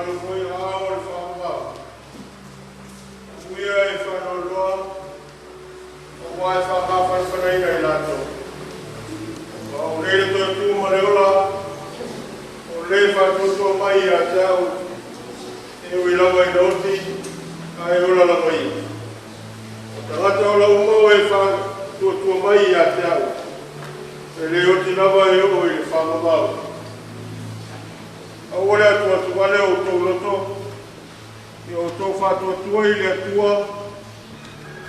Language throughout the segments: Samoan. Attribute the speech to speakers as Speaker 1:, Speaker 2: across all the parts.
Speaker 1: Malu foi o aao o le faavavau. Amuia e faanoanoa, aua e faamafanafanaina i latou. Aua o nei le toe tu ma le ola, o le faatuatua mai ia te au, e ui lava ina oti, ae ola lava ia. O tagata ola uma o e faatuatua mai ia te au, e le oti lava e oo i le faavavau. Aua le atuatuvale o outou loto, ia outou faatuatua i le Atua,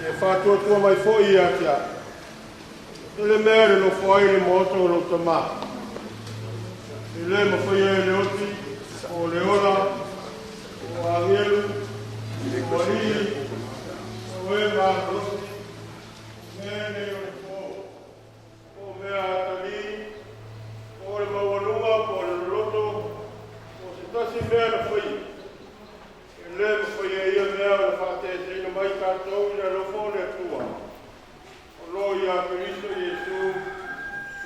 Speaker 1: ia faatuatua mai foi ia te au. E le mea le nofo ai le maota o lou tamā. E le mafaia e le oti, o le ola, o agelu, o alii, o e malolosi, mea nei o le po, o mea atalii, po o le maualuga, po o le loloto, po o se tasi mea na faia. E le mafaia e ia mea ona faateteina mai tatou i le alofa o le Atua, o lo o ia Keriso Iesu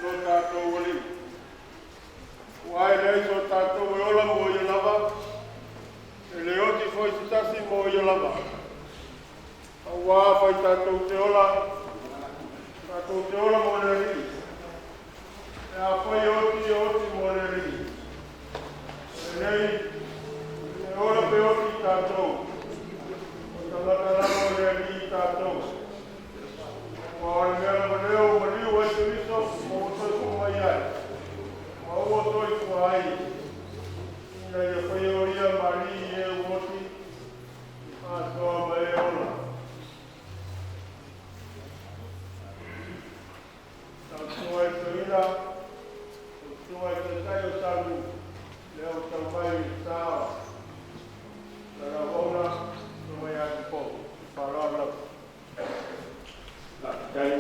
Speaker 1: lo tatou Alii. Aua e leai so tatou e ola mo ia lava, e le oti foi se tasi mo ia lava. Aua afai tatou te ola, tatou te ola mo le Alii. E afai e oti, e oti mo le Alii. O lenei, e ola pe oti tatou, o tagata lava o le Alii tatou. Aua o le mea lava lea ua maliu ai Keriso ma ua soifua mai ai, ma ua soifua ai, ina ia faia o ia ma Alii i e ua oti, atoa ma e ola. Lau susuga i le toeaina, lau susuga i le taitai o Salu, lea ua tau mai i le sa o le auauna, susuga ia Tupo. Faaaloalo lava.
Speaker 2: Faafetai.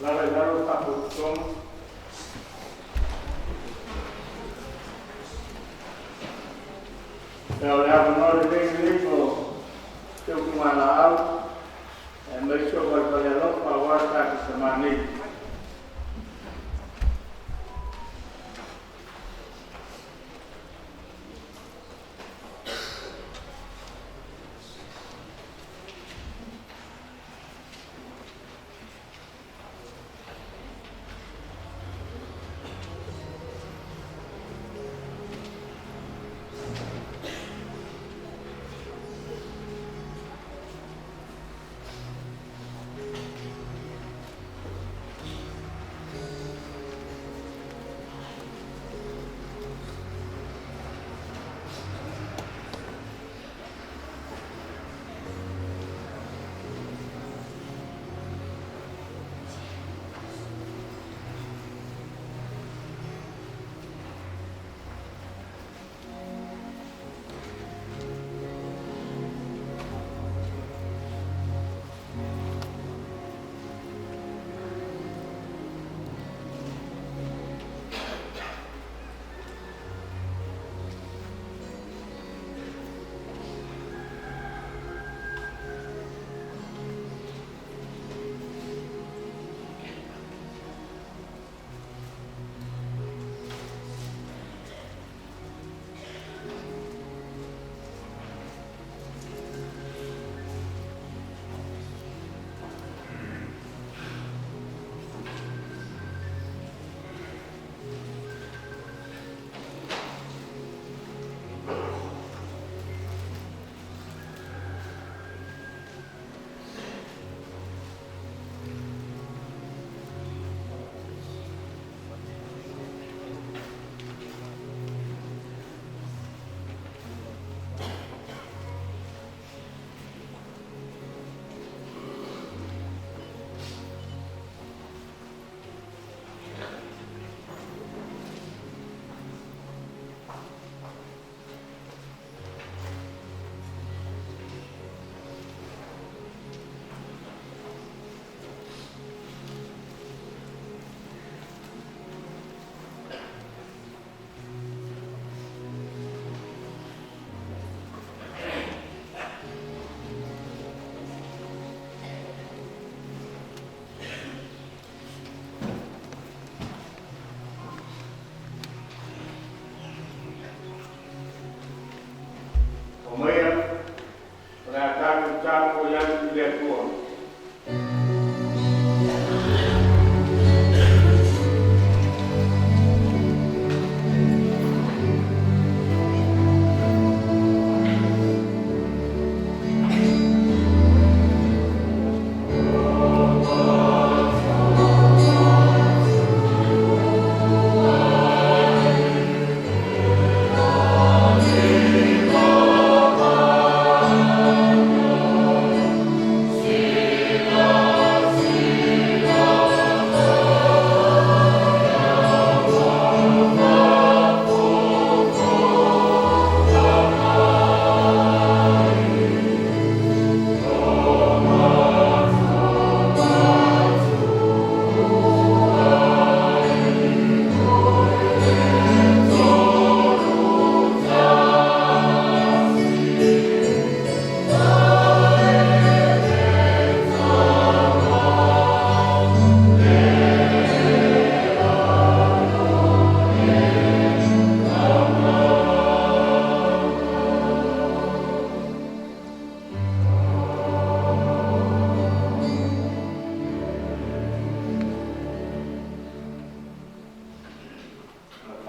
Speaker 2: Lala i lalo le faapotopotoga. Ia, o le avanoa lenei lenei mo se utugalaau aemaise o valevale alofa aua le tatou tamā nei.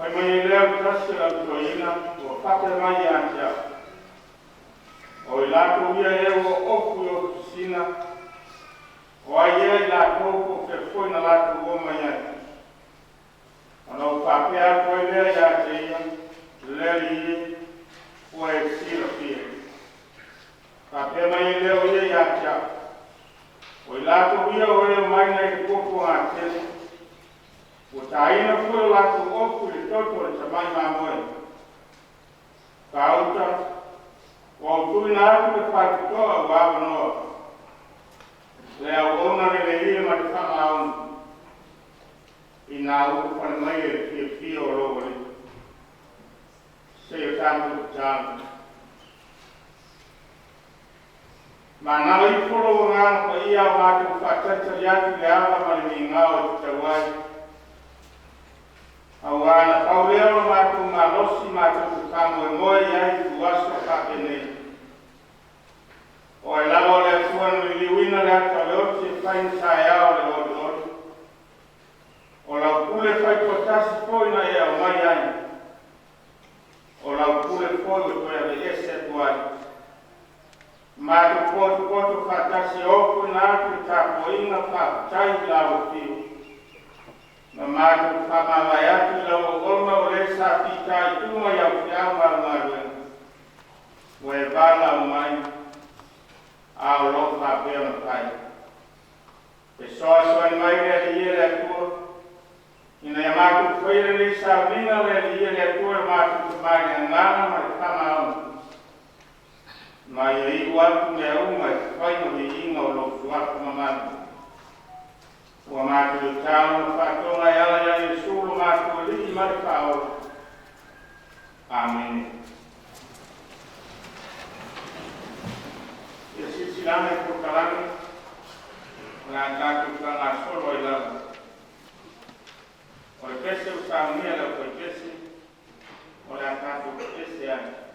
Speaker 2: Fai mai ai lea o le tasi o le au toeaina ua faapea mai ia te au, O i latou ia ea ua ofu i ofisina, o ai ea i latou po o fea foi na latou omai ai? Ona ou faapea atu ai lea ia te ia, Le Alii e, ua e silafia. Faapea mai ai lea o ia ia te au, O i latou ia o e omai nai le puapuaga tele, ua taina foi o latou ofu i le toto o le Tamai Mamoe. Gauta, ua ou tuuina atu le faitotoa ua avanoa, le auauna lelei e ma le faamaoni, ina ulufale mai e le fiafia o lou Alii. Se i o tatou tatalo. Manalo ifo lou Agaga Paia o matou faatalitali atu i le ava ma le migao e tatau ai. Auā na pau lea o lo matou malosi matou te faamoemoe i ai i ituaso faapenei. O oe lava o le Atua na liliuina le ata o le oti e fai ma taeao o le olioli. O lau pule faitoatasi foi na e aumai ai. O lau pule foi ua toe aveese atu ai. Matou potopoto faatasi e ofoina atu le tapuaiga faafetai i lau afio. Ma matou faamavae atu i lau auauna o le sa fitaituga i au feau ma au galuega. Ua e valaau mai, a o lo o faapea ona fai. Fesoasoani mai le Alii e le Atua, ina ia matou faia lenei sauniga le Alii e le Atua e matou Tama i le agaga ma le faamaoni. Ma ia iu atu mea uma e fai ma viiga o lou suafa mamalu. Ua matou tatalo ma faatoga e ala ia Iesu lo matou Alii ma le Faaola. Amene. Ia silasila i polokalame o le a tatou faagasolo ai lava. O le pese ua saunia e le aufaipese, o le a tatou pepese ai.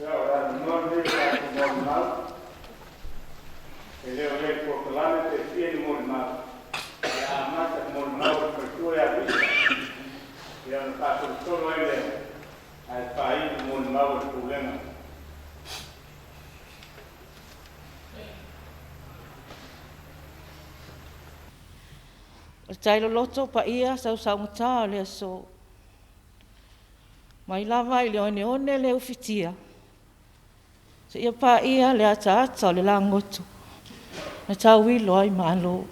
Speaker 2: Ia, o le avanoa lenei i tatou molimau. E le o i ai i le polokalame pe fia ni molimau. O le a amata i le molimau a le faletua ia Lisa, ia ona faasolosolo ai lea ae faaiu i le molimau a le Pulega.
Speaker 3: O le tai loloto o paia sausaugata o le aso, mai lava i le oneone le ufitia seia paia le ataata o le lagoto na tauilo ai Malo.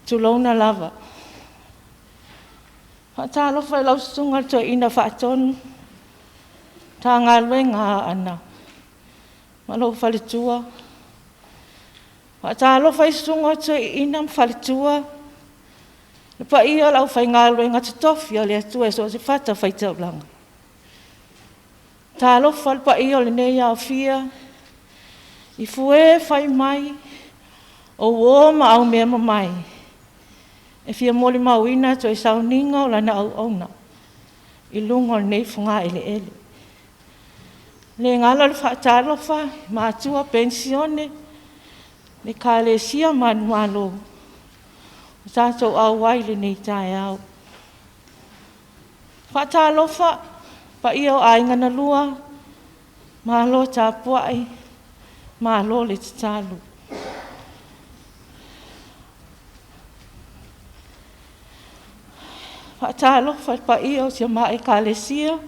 Speaker 3: Tulouna lava. Faatalofa i lau Susuga i le Toeaina Faatonu, Matagaluega a Aana ma lou faletua. Faatalofa i Susuga i Toeaiina ma faletua, le paia o le aufaigaluega totofi a le Atua i so o se fatafaitaulaga. Talofa le paia o lenei aofia i fue fai mai o uo ma aumeamamae e fia molimauina toe sauniga o Lana auauna i luga o lenei fogaeleele. E le galo le faatalofa i matua penisione, Ekalesia manumalo ua tatou auai i lenei taeao. Faatalofa i le paia o aiga na lua, malo tapuai, malo le tatalo. Faatalofa i le paia o si ama Ekalesia,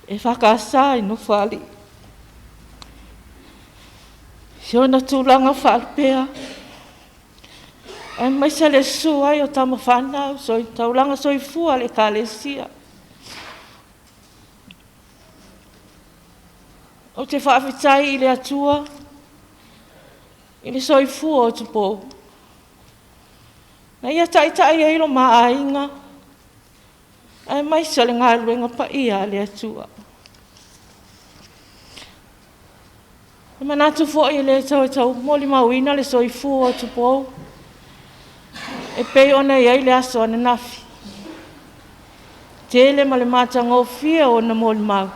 Speaker 3: EFKS i Nofoalii, i ona tulaga faalupea, aemaise le susu ai o tama fanau i taulaga soifua a le Ekalesia. Ou te faafetai i le Atua i le soifua o Tupou, na ia taitai ai lo ma aiga aemaise o le galuega paia a le Atua. E manatu foi e le toe tau molimauina le soifua o Tupou e pei ona i ai le aso ananafi, tele ma le matagofie o ona molimau,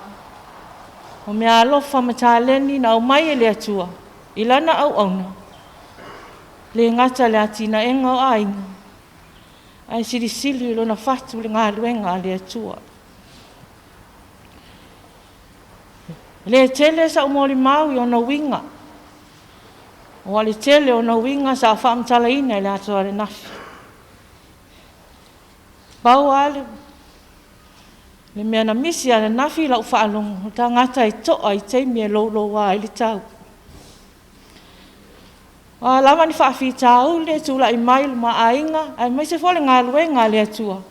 Speaker 3: o meaalofa ma taleni na aumai e le Atua i lana auauna, e le gata i le atinaeina o aiga, ae silisili lona fatu i le galuega a le Atua. E le tele sau molimau i ona uiga, aua o le tele o ona uiga sa faamatalaina i le aso ananafi. Pau lava le mea na misi ananafi i lau faalogo, o le tagata e to'a i taimi e louloua ai le tau. O a lava ni faafitauli e tulai mai i le ma aiga aemaise foi o le galuega a le Atua,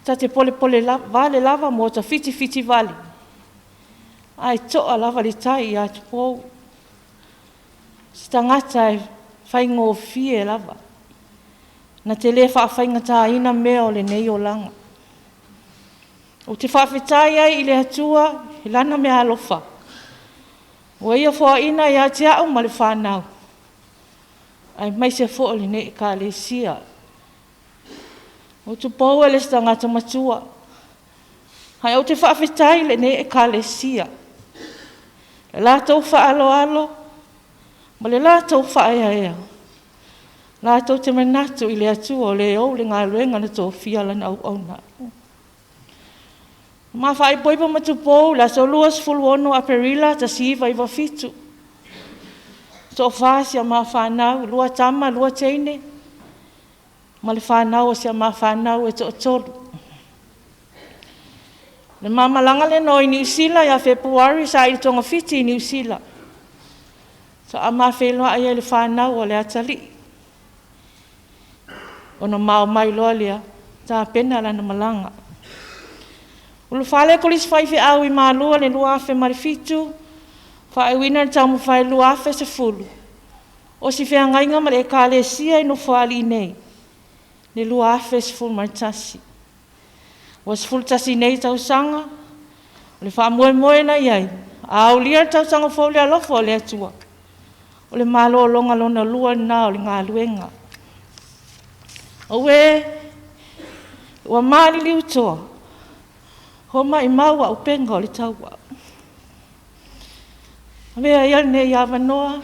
Speaker 3: ta te polepole vale lava ma ota fitifiti vale, ae to'a lava le tai ia Tupou. O se tagata e faigofie lava, na te le faafaigataina mea o lenei olaga. Ou te faafetai ai i le Atua i Lana meaalofa ua Ia foaina ia te au ma le fanau, aemaise foi o lenei Ekalesia. O Tupou e le o se tagata matua, ae ou te faafetai i lenei Ekalesia i le latou faaaloalo. Ma le latou faaeaea, latou te manatu i le Atua o le ou le galuega na tofia Lana auauna. Ma faaipoipo ma tupou i le aso 26 Aperila 1997, toafa si a ma fanau, 2 tama 2 teine, ma le fanau a si a ma fanau e toatolu. O le ma malaga lea na o i Niu Sila ia Fepuari sa i togafiti i Niu Sila. Sa ma feiloai ai i le fanau a le atalii. Ona ma omai loa lea tapena lana malaga. Ulufale le Kolisi Faifeau i Malua i le 2007, faaiuina le taumafai i le 2010, o si feagaiga ma le Ekalesia i Nofoalii nei i le 2011. Ua 11 nei tausaga o le faamoemoe na i ai, a aulia le tausaga fou i le alofa o le Atua, o le malologa lona lua lena o le galuega. Auē, ua maliliu toa, ua maumau auupega o le taua. Avea ia lenei avanoa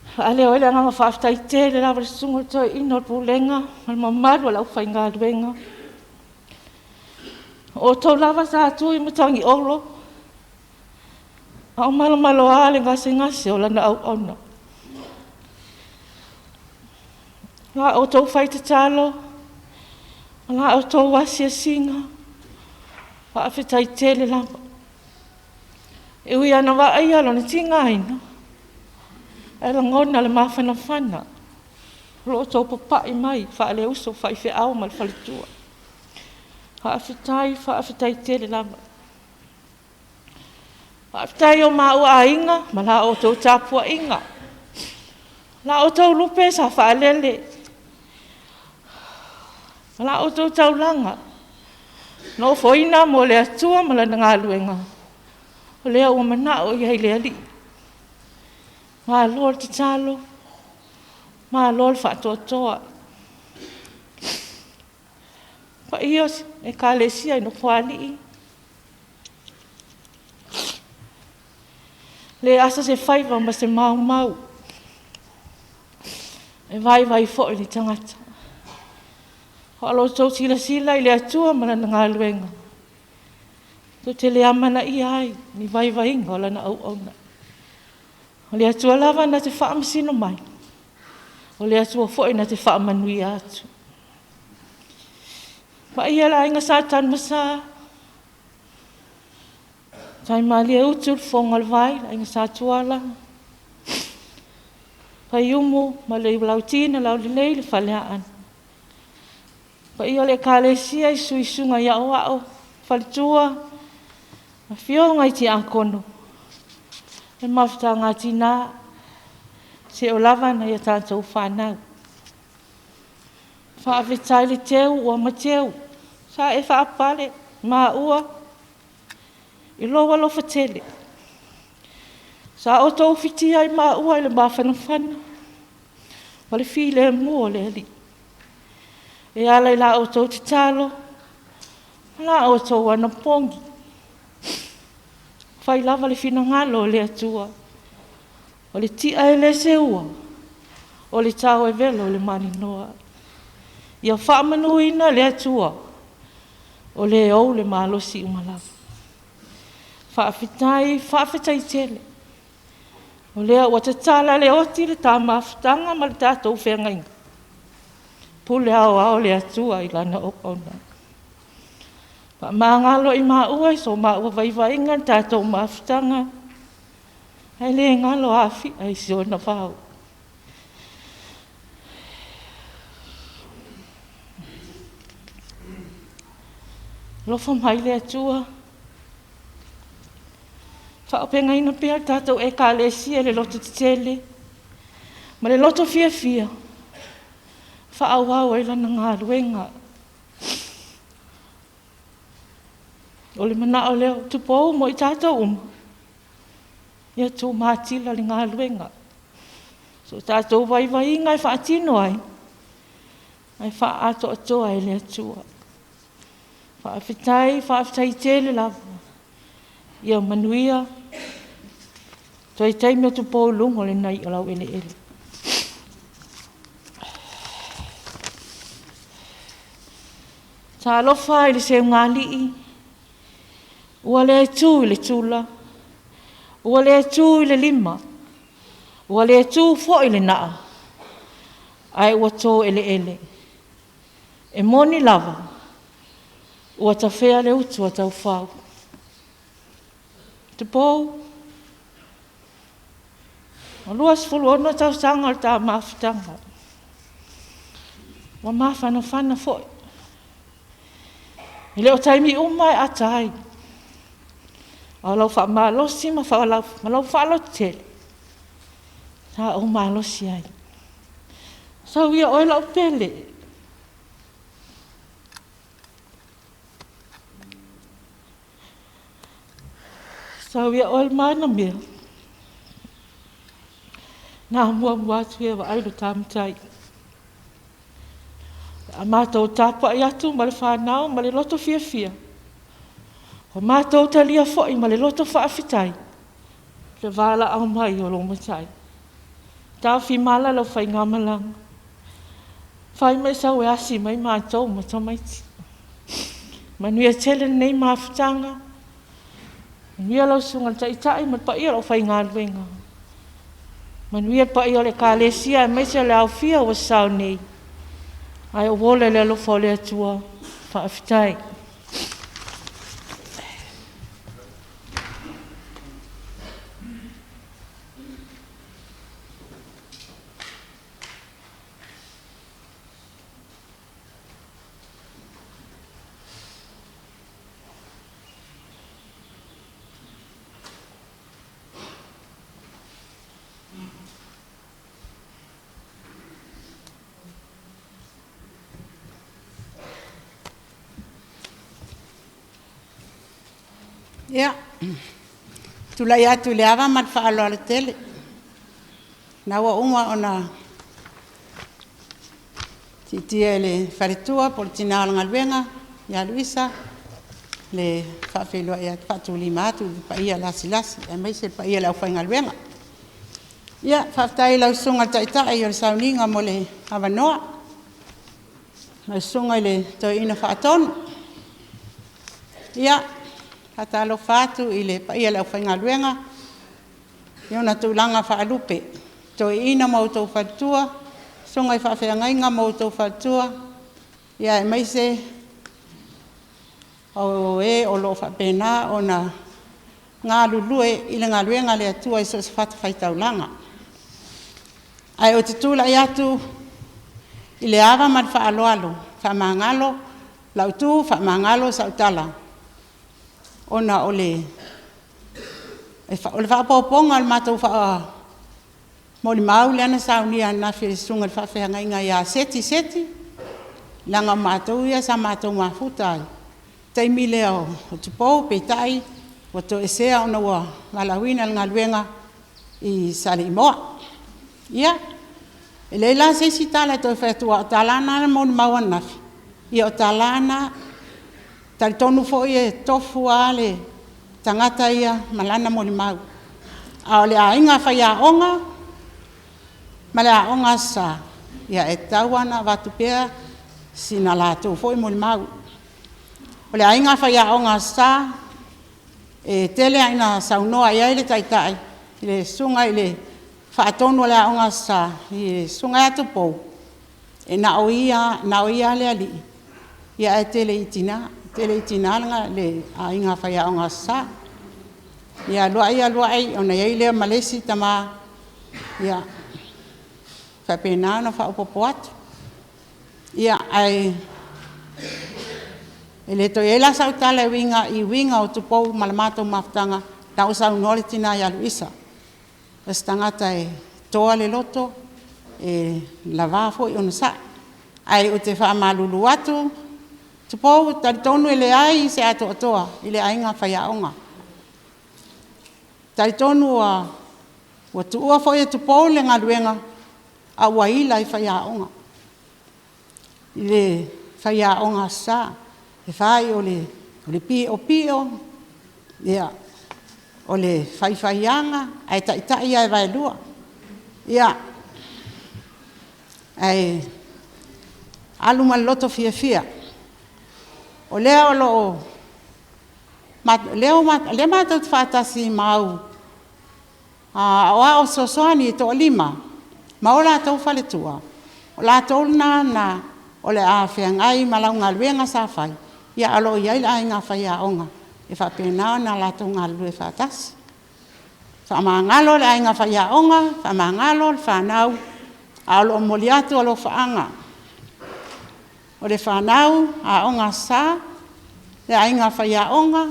Speaker 3: e faaleo ai le agaga faafetai tele lava i le Susuga i le Toeaina o le Pulega ma le mamalu o le aufaigaluega. O outou lava sa tu i matagi olo a o malomaloa le gasegase o Lana auauna. La outou fai tatalo ma la outou asiasiga, faafetai tele lava. E ui lava ina vaaia lona tigaina, ae lagona le mafanafana o lo outou papai mai faale-uso, faifeau ma le faletua. Faafetai, faafetai tele lava. Faafetai i o maua aiga ma la outou tapuaiga, la outou lupe sa faalele ma la outou taulaga na ofoina mo le Atua ma Lana galuega, o lea ua manao i ai le Alii. Malo le tatalo, malo le faatoatoa. Le paia o Ekalesia i Nofoalii, e le asa se faiva ma se maumau, e vaivai foi le tagata. A o lo outou silasila i le Atua ma Lana galuega, tou te le amanaia ai ni vaivaiga o Lana auauna. O le Atua lava na te faamasino mai, o le Atua foi na te faamanuia atu. Le paia i le Aiga Sa Tanuvasa, Taimalieutu le Fofoga o le Vai, le Aiga Sa Tuala, Faiumu ma le Lauti na Laulelei le Faleaana. Le paia o le Ekalesia i Susuga i Aoao, faletua, afioga i Tiakono, le mafutaga a tina, seia oo lava ina ia tatou fanau. Faafetai le teu ua mateu, sa e faapale maua i lou alofa tele. Sa outou ufitia ai maua i le mafanafana ma le filemu o le Alii e ala i la outou tatalo ma la outou anapogi. Fai lava le finagalo o le Atua, o le tia e le seua, o le tao e velo i le maninoa. Ia faamanuina le Atua o le ou le malosi uma lava. Faafetai, faafetai tele, o lea ua tatala e le oti le ta mafutaga ma le tatou feagaiga, pule aoao le Atua i Lana auauna. Faamagalo i maua i so maua vaivaiga i le tatou mafutaga, ae le galo Afia i si ona vao. Alofa mai le Atua, faaauupegaina pea le tatou Ekalesia i le lototetele ma le loto fiafia e faaauau ai lana galuega. O le manao lea o tupou ma i tatou uma, ia tumatila le galuega, so tatou vaivaiga e faatino ai, ae faaatoatoa e le Atua. Faafetai, faafetai tele lava. Ia manuia toe taimi o Tupou i luga o le i'a laueleele. Talofa i le seugalii, ua le tu i le tula, ua le tu i le lima, ua le tu foi i le naa, ae ua to eleele. E moni lava, ua tafea le utu a taufao. Tupou, ua 26 tausaga o le ta mafutaga, ua mafanafana foi. E le o taimi uma e ata ai, a o lau faamalosi ma lau faalototele, sa ou malosi ai. Sau ia oe lau pele, sau ia oe le manaia, na muamua atu ia e vaai lo ta matai. A matou tapuai atu ma le fanau ma le loto fiafia, ua matou talia foi ma le loto faafetai le valaau mai o lou Matai. Taofimala lau faigamalaga, fai ma e sau e asi mai matou ma tamaiti. Manuia tele lenei mafutaga, manuia lau Susuga i le Taitai ma le paia o le aufaigaluega, manuia le paia o le Ekalesia aemaise o le aofia ua sasao nei, ae ou ola i le alofa o le Atua. Faafetai.
Speaker 4: Ia, tulai atu i le ava ma le faaaloalo tele, o lena ua uma ona siitia e le faletua po o le tina o le galuega ia Louisa le faafeiloai atu, faatulima atu i le paia lasilasi aemaise le paia o le aufaigaluega. Ia, faafetai i lau Susuga i le Taitai o le sauniga mo le avanoa, lau Susuga i le Toeaina Faatonu. Ia, e faatalofa atu i le paia o le aufaigaluega i ona tulaga faalupe, toeaiina ma outou faletua, susuga i faafeagaiga ma outou faletua, aemaise o e o lo o faapena ona galulue i le galuega a le Atua i so o se fatafaitaulaga. Ae ou te tulai atu i le ava ma le faaaloalo, faamagalo lau tu, faamagalo sau tala, ona o le faaopoopoga o le matou molimau lea na saunia ananafi e le susuga i le faafeagaiga ia Seti Seti, leaga o matou ia sa matou mafuta i le taimi lea o Tupou, peitai ua toesea ona ua valaauina i le galuega i Saleimoa. Ia, e leai la se isi tala e toe fai atu, aua o tala lava na na molimau ananafi, ia o tala lava na. E talitonu foi e tofu lava le tagata ia ma lana molimau. A o le aiga faiaoga ma le aoga Aso Sa, ia e tatau lava ona avatu pea sina latou foi molimau. O le aiga faiaoga Aso Sa, e tele lava ina saunoa i ai le Taitai, le Susuga i le Faatonu o le Aoga Aso Sa, le Susuga ia Tupou, na o ia lava le alii, ae tele i tina, tele i tina le aiga faiaoga Aso Sa. Ia alu ai alu ai ona i ai lea ma le isi tama, ia faapena ona faaopoopo atu. Ia, ae le toe i ai la sau tala e uiga i uiga o Tupou ma le matou mafutaga, lena ua saunoa le tina ia Louisa, o se tagata e toa le loto, e lava foi le onosai. Ae ou te faamalulu atu Tupou, ou te talitonu e leai se atoatoa i le aiga faiaoga. E talitonu ua tuua foi e Tupou le galuega a ua ila ai faiaoga i le faiaoga Aso Sa, e fai o le piopio, ia. O le faifaiaga ae taitai lava e vaelua. Ia, ae alu ma le loto fiafia. O lea o lo o lea matou te faatasi ma au aoao fesoasoani e toalima ma o latou faletua, o latou na o le a feagai ma lau galuega sa fai, ae o lo o i ai le aiga faiaoga e faapena ona latou galulue faatasi. Faamagalo le aiga faiaoga, faamagalo le fanau, ae o lo o momoli atu alofaaga o le fanau Aoga Aso Sa, le aiga faiaoga,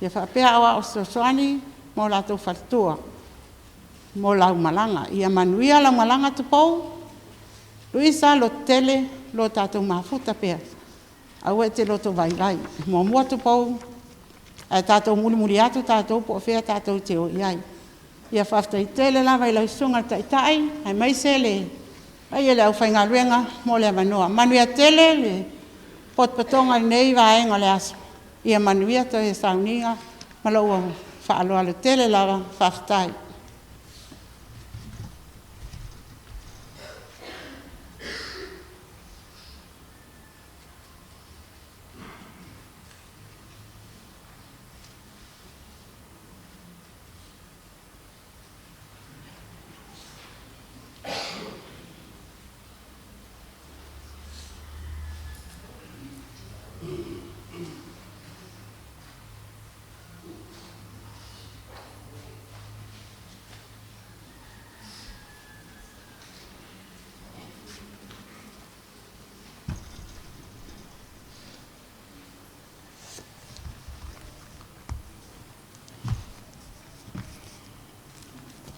Speaker 4: faapea aoao fesoasoani ma o latou faletua mo lau malaga. Ia manuia lau malaga Tupou, Luisa lototele, lo tatou mafuta pea, aua e te lotovaivai. Muamua Tupou ae tatou mulimuli atu tatou po o fea tatou te o i ai. Ia faafetai tele lava i lau Susuga i le Taitai aemaise le paia o le aufaigaluega mo le avanoa. Manuia tele le potopotoga i lenei vaega o le aso, ia manuia toe sauniga. Ma lou faaaloalo tele lava. Faafetai.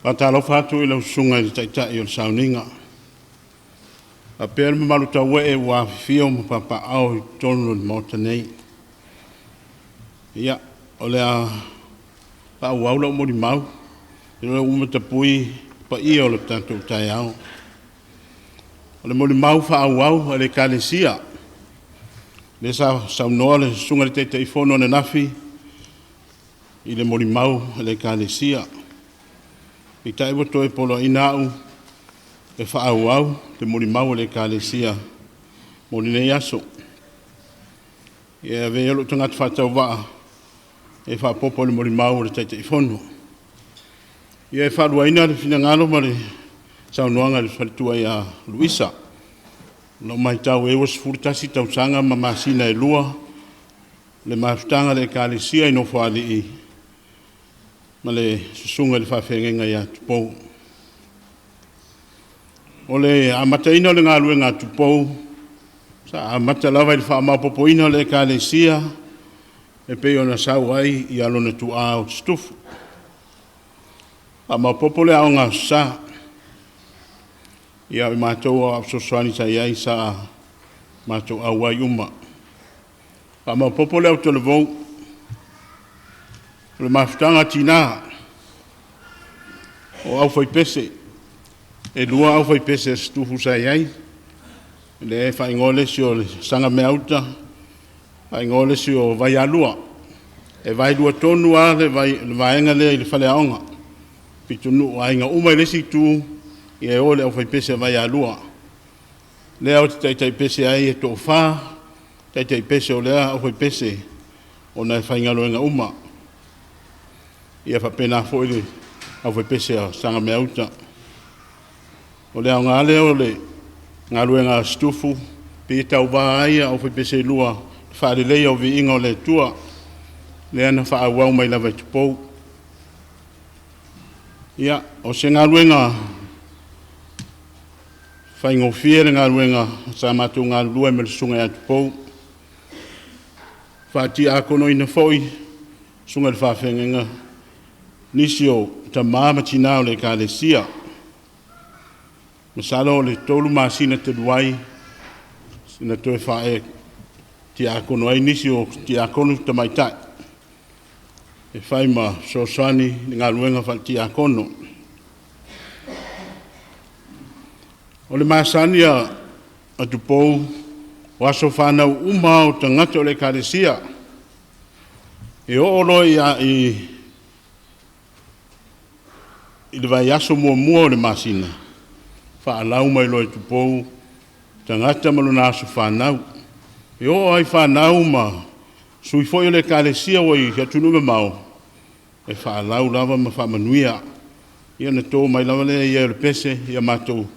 Speaker 5: Faatalofa atu i lau Susuga i le Taitai o le Sauniga, faapea le mamalu tauee ua afifio ma papaaao i totonu o le Maota nei. Ia, o le a faaauau lau molimau, o lea ua uma tapui paia o le tatou taeao. O le molimau faaauau a le Ekalesia, lea sa saunoa le Susuga i le Taitaifono ananafi i le molimau a le Ekalesia. Peitai ua toe poloaiina au e faaauau le molimau a le Ekalesia mo lenei aso. E avea ia lou tagata faatauvaa e faaopoopo i le molimau a le Taitaifono. Ia, e faaluaina le finagalo ma le saunoaga a le faletua ia Luisa. I lau matau i ai ua 11 tausaga ma masina e 2 le mafutaga a le Ekalesia i Nofoalii ma le susuga i le faafeagaiga ia Tupou. O le amataina o le galuega a Tupou, sa amata lava i le faamaopoopoina o le Ekalesia e pei ona sau ai lona tuaa o Situfo. Faamaopoopo le Aoga Aso Sa, ia o matou o Aoao Fesoasoani sa i ai sa matou auai uma. Faamaopoopo le autalavou, o le mafutaga a tina, o aufaipese, e 2 aufaipese a Situfo sa i ai, lea e faaigoa le isi o Sagameauta, faaigoa le isi o Vaialua. E vaelua tonu lava le vaega lea i le faleaoga, pitonuu o aiga uma i le isi itu, ia e o i le aufaipese a Vaialua. Lea ou te taitaipese ai, e toa-fa taitaipese o lea aufaipese ona e faigaluega uma. Ia faapena foi le aufaipese a Sagameauta. O le aoga lea o le galuega a Situfo, pei e tauva ai aufaipese e 2 i le faaleleia o le viiga o le Atua, lea na faaauau mai lava e Tupou. Ia, o se galuega faigofie le galuega sa matou galulue ai ma le susuga ia Tupou, faa-tiakonoina foi le susuga i le faafeagaiga, nisi o tama ma tina o le Ekalesia. Masalo o le 3 masina talu ai na toe faa-tiakono ai nisi o tiakono tamaitai e fai ma fesoasoani i le galuega faale-tiakono. O le masani a Tupou, o aso fanau uma lava o tagata o le Ekalesia, e oo loa i i le vaiaso muamua o le masina, faalau mai loa e Tupou tagata ma lona aso fanau. E oo lava i fanau ma sui foi o le Ekalesia ua i atunuu mamao, e faalau lava ma faamanuia. Ia ona to mai lava lea e ia o le pese, ia matou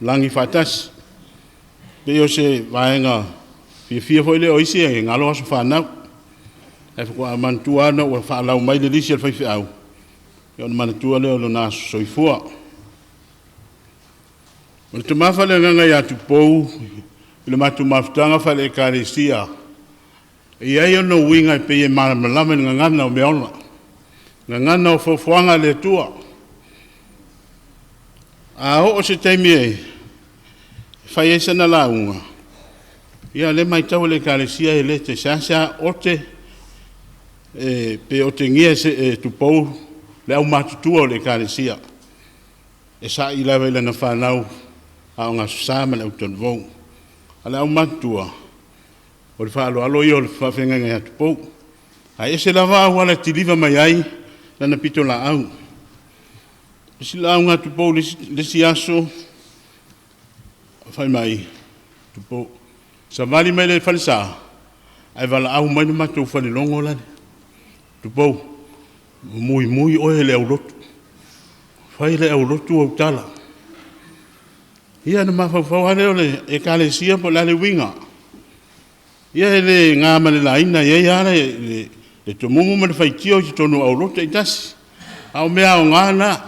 Speaker 5: lagi faatasi. E pei o se vaega fiafia foi lea, o isi e galo aso fanau, ae faatoa manatua lava ona ua faalau mai le lisi a le faifeau, ia ona manatua lea o lona aso soifua. O le tama faaleagaga ia Tupou i le matou mafutaga faale-Ekalesia, e i ai ona uiga e pei e malamalama i le gagana o meaola, gagana o foafoaga a le Atua. A oo i se taimi e fai ai sana lauga, ia o lea e matau e le Ekalesia e le seasea ote, pe otegia e Tupou le aumatutua o le Ekalesia, e sa'i lava i lana fanau Aoga Aso Sa ma le Autalavou. A o le aumatutua, o le faaaloalo ia o le faafeagaiga ia Tupou, ae ese lava auala e kiliva mai ai lana pitolaau. O le isi lauga a Tupou i le isi aso, fai mai Tupou, savali mai le falesa ae valaau mai le matou falelogo lale, Tupou, muimui oe e le aulotu, fai e le aulotu au tala. Ia ona mafaufau lava lea o le Ekalesia po o le a le uiga. Ia e le na ma le laina, e i ai lava le tomumu ma le faitio i totonu o aulotu taitasi, a o mea aoga na.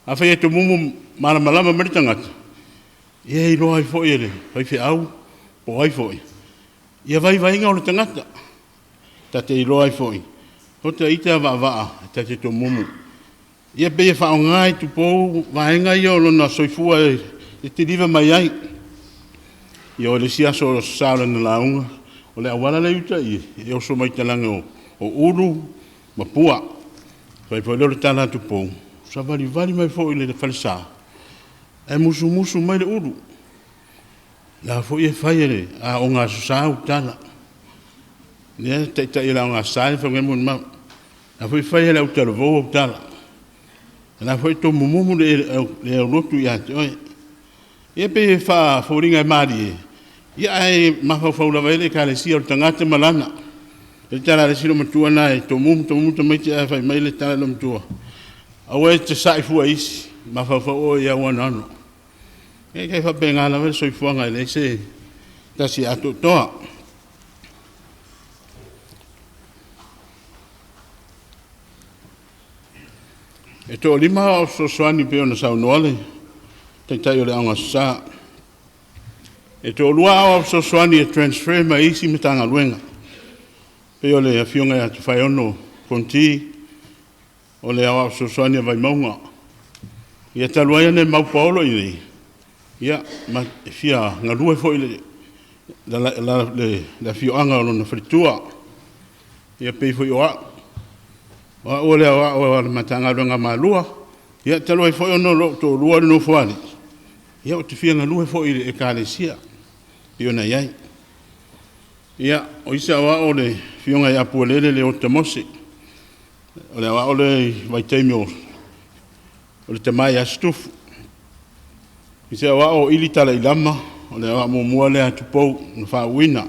Speaker 5: Afai e tomumu malamalama mai le tagata, ia e iloa ai foi e le faifeau po o ai foi ia vaivaiga o le tagata. Ta te iloa ai foi, o ita e vaavaa ta te tomumu. Ia pei e faaaoga e Tupou vaega ia o lona soifua e kiliva mai ai. Ia o le isi aso o le Aso Sa o lana lauga, o le auala la e i uta i i, e oso mai talaane o Ulu ma Pua. Fai atu foi lea o le tala a Tupou, savalivali mai foi i le falesa ae musumusu mai le ulu. O la foi e fai e le Aoga Aso Sa au tala. O lea e taitai e le Aoga Aso Sa molimau. O la foi e fai e le Autalavou au tala. O la foi e tomumumu le aulotu ia te oe. Ia pei e faafoliga e malie, ia ae mafaufau lava i ai le Ekalesia, o le tagata ma lana. E i ai le tala a le isi olomatua lena e tomumu, tomumu tamaiti ae fai mai le tala a le olomatua, aua e te sa'i fua i isi, mafaufau oe i au anoano. Ia e tai faapena lava le soifuaga e leai se tasi e atoatoa. E toalima aoao fesoasoani pei ona saunoa le Taitai o le Aoga Aso Sa. E toalua aoao fesoasoani e transfer mai isi Matagaluega, pei o le Afioga ia Tofaeono Fonoti, o le aoao fesoasoani a Vaimauga. Ia talu ai ona e mau paolo i inei, ia ma e fia galue foi i le afioaga o lona faletua. Ia pei foi o au, o au o le aoao a le Matagaluega a Malua, ia talu ai foi ona o lou toalua le Nofoalii, ia ou te fia galue foi i le Ekalesia pei ona i ai. Ia, o isi aoao o le Afioga ia Apualele Leota Mose, o le aoao lea i le vaitaimi o le tama ia Situfo. O isi aoao o Ili Talailama, o le aoao muamua lea a Tupou na faauuina.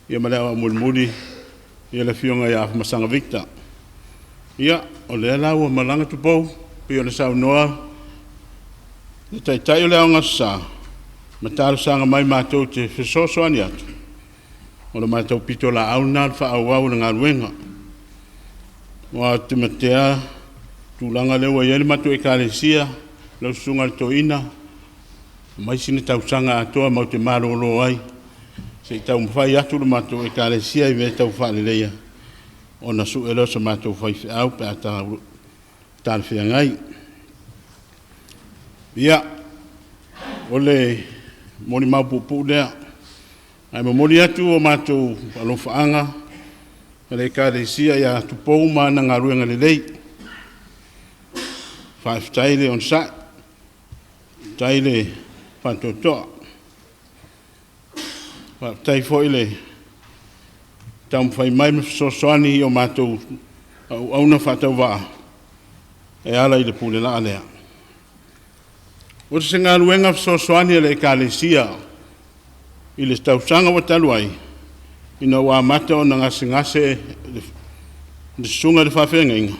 Speaker 5: Ia ma le aoao mulimuli, ia le Afioga ia Afamasaga Victor. Ia, o lea la ua malaga Tupou pei ona saunoa le Taitai o le Aoga Aso Sa ma talosaga mai matou te fesoasoani atu, o le matou pitolaau lena o le faaauau o le galuega. Aua ou te matea le tulaga lea ua i ai le matou Ekalesia, lau Susuga i le Toeaina, aumai sina tausaga atoa matou te malolo ai se i taumafai atu le matou Ekalesia i mea tau faaleleia, ona sue lea o se matou faifeau pe a talafeagai. Ia, o le molimau puupuu lea, ae momoli atu o matou alofaaga a le Ekalesia ia Tupou ma ana galuega lelei. Faafetai le onosai, faafetai le faatoatoa, faafetai foi le taumafai mai ma fesoasoani i o matou auauna faatauvaa. e ala i le pule laa lea. O se galuega fesoasoani a le Ekalesia i le tausaga ua talu ai, ina ua amata ona gasegase le susuga i le faafeagaiga,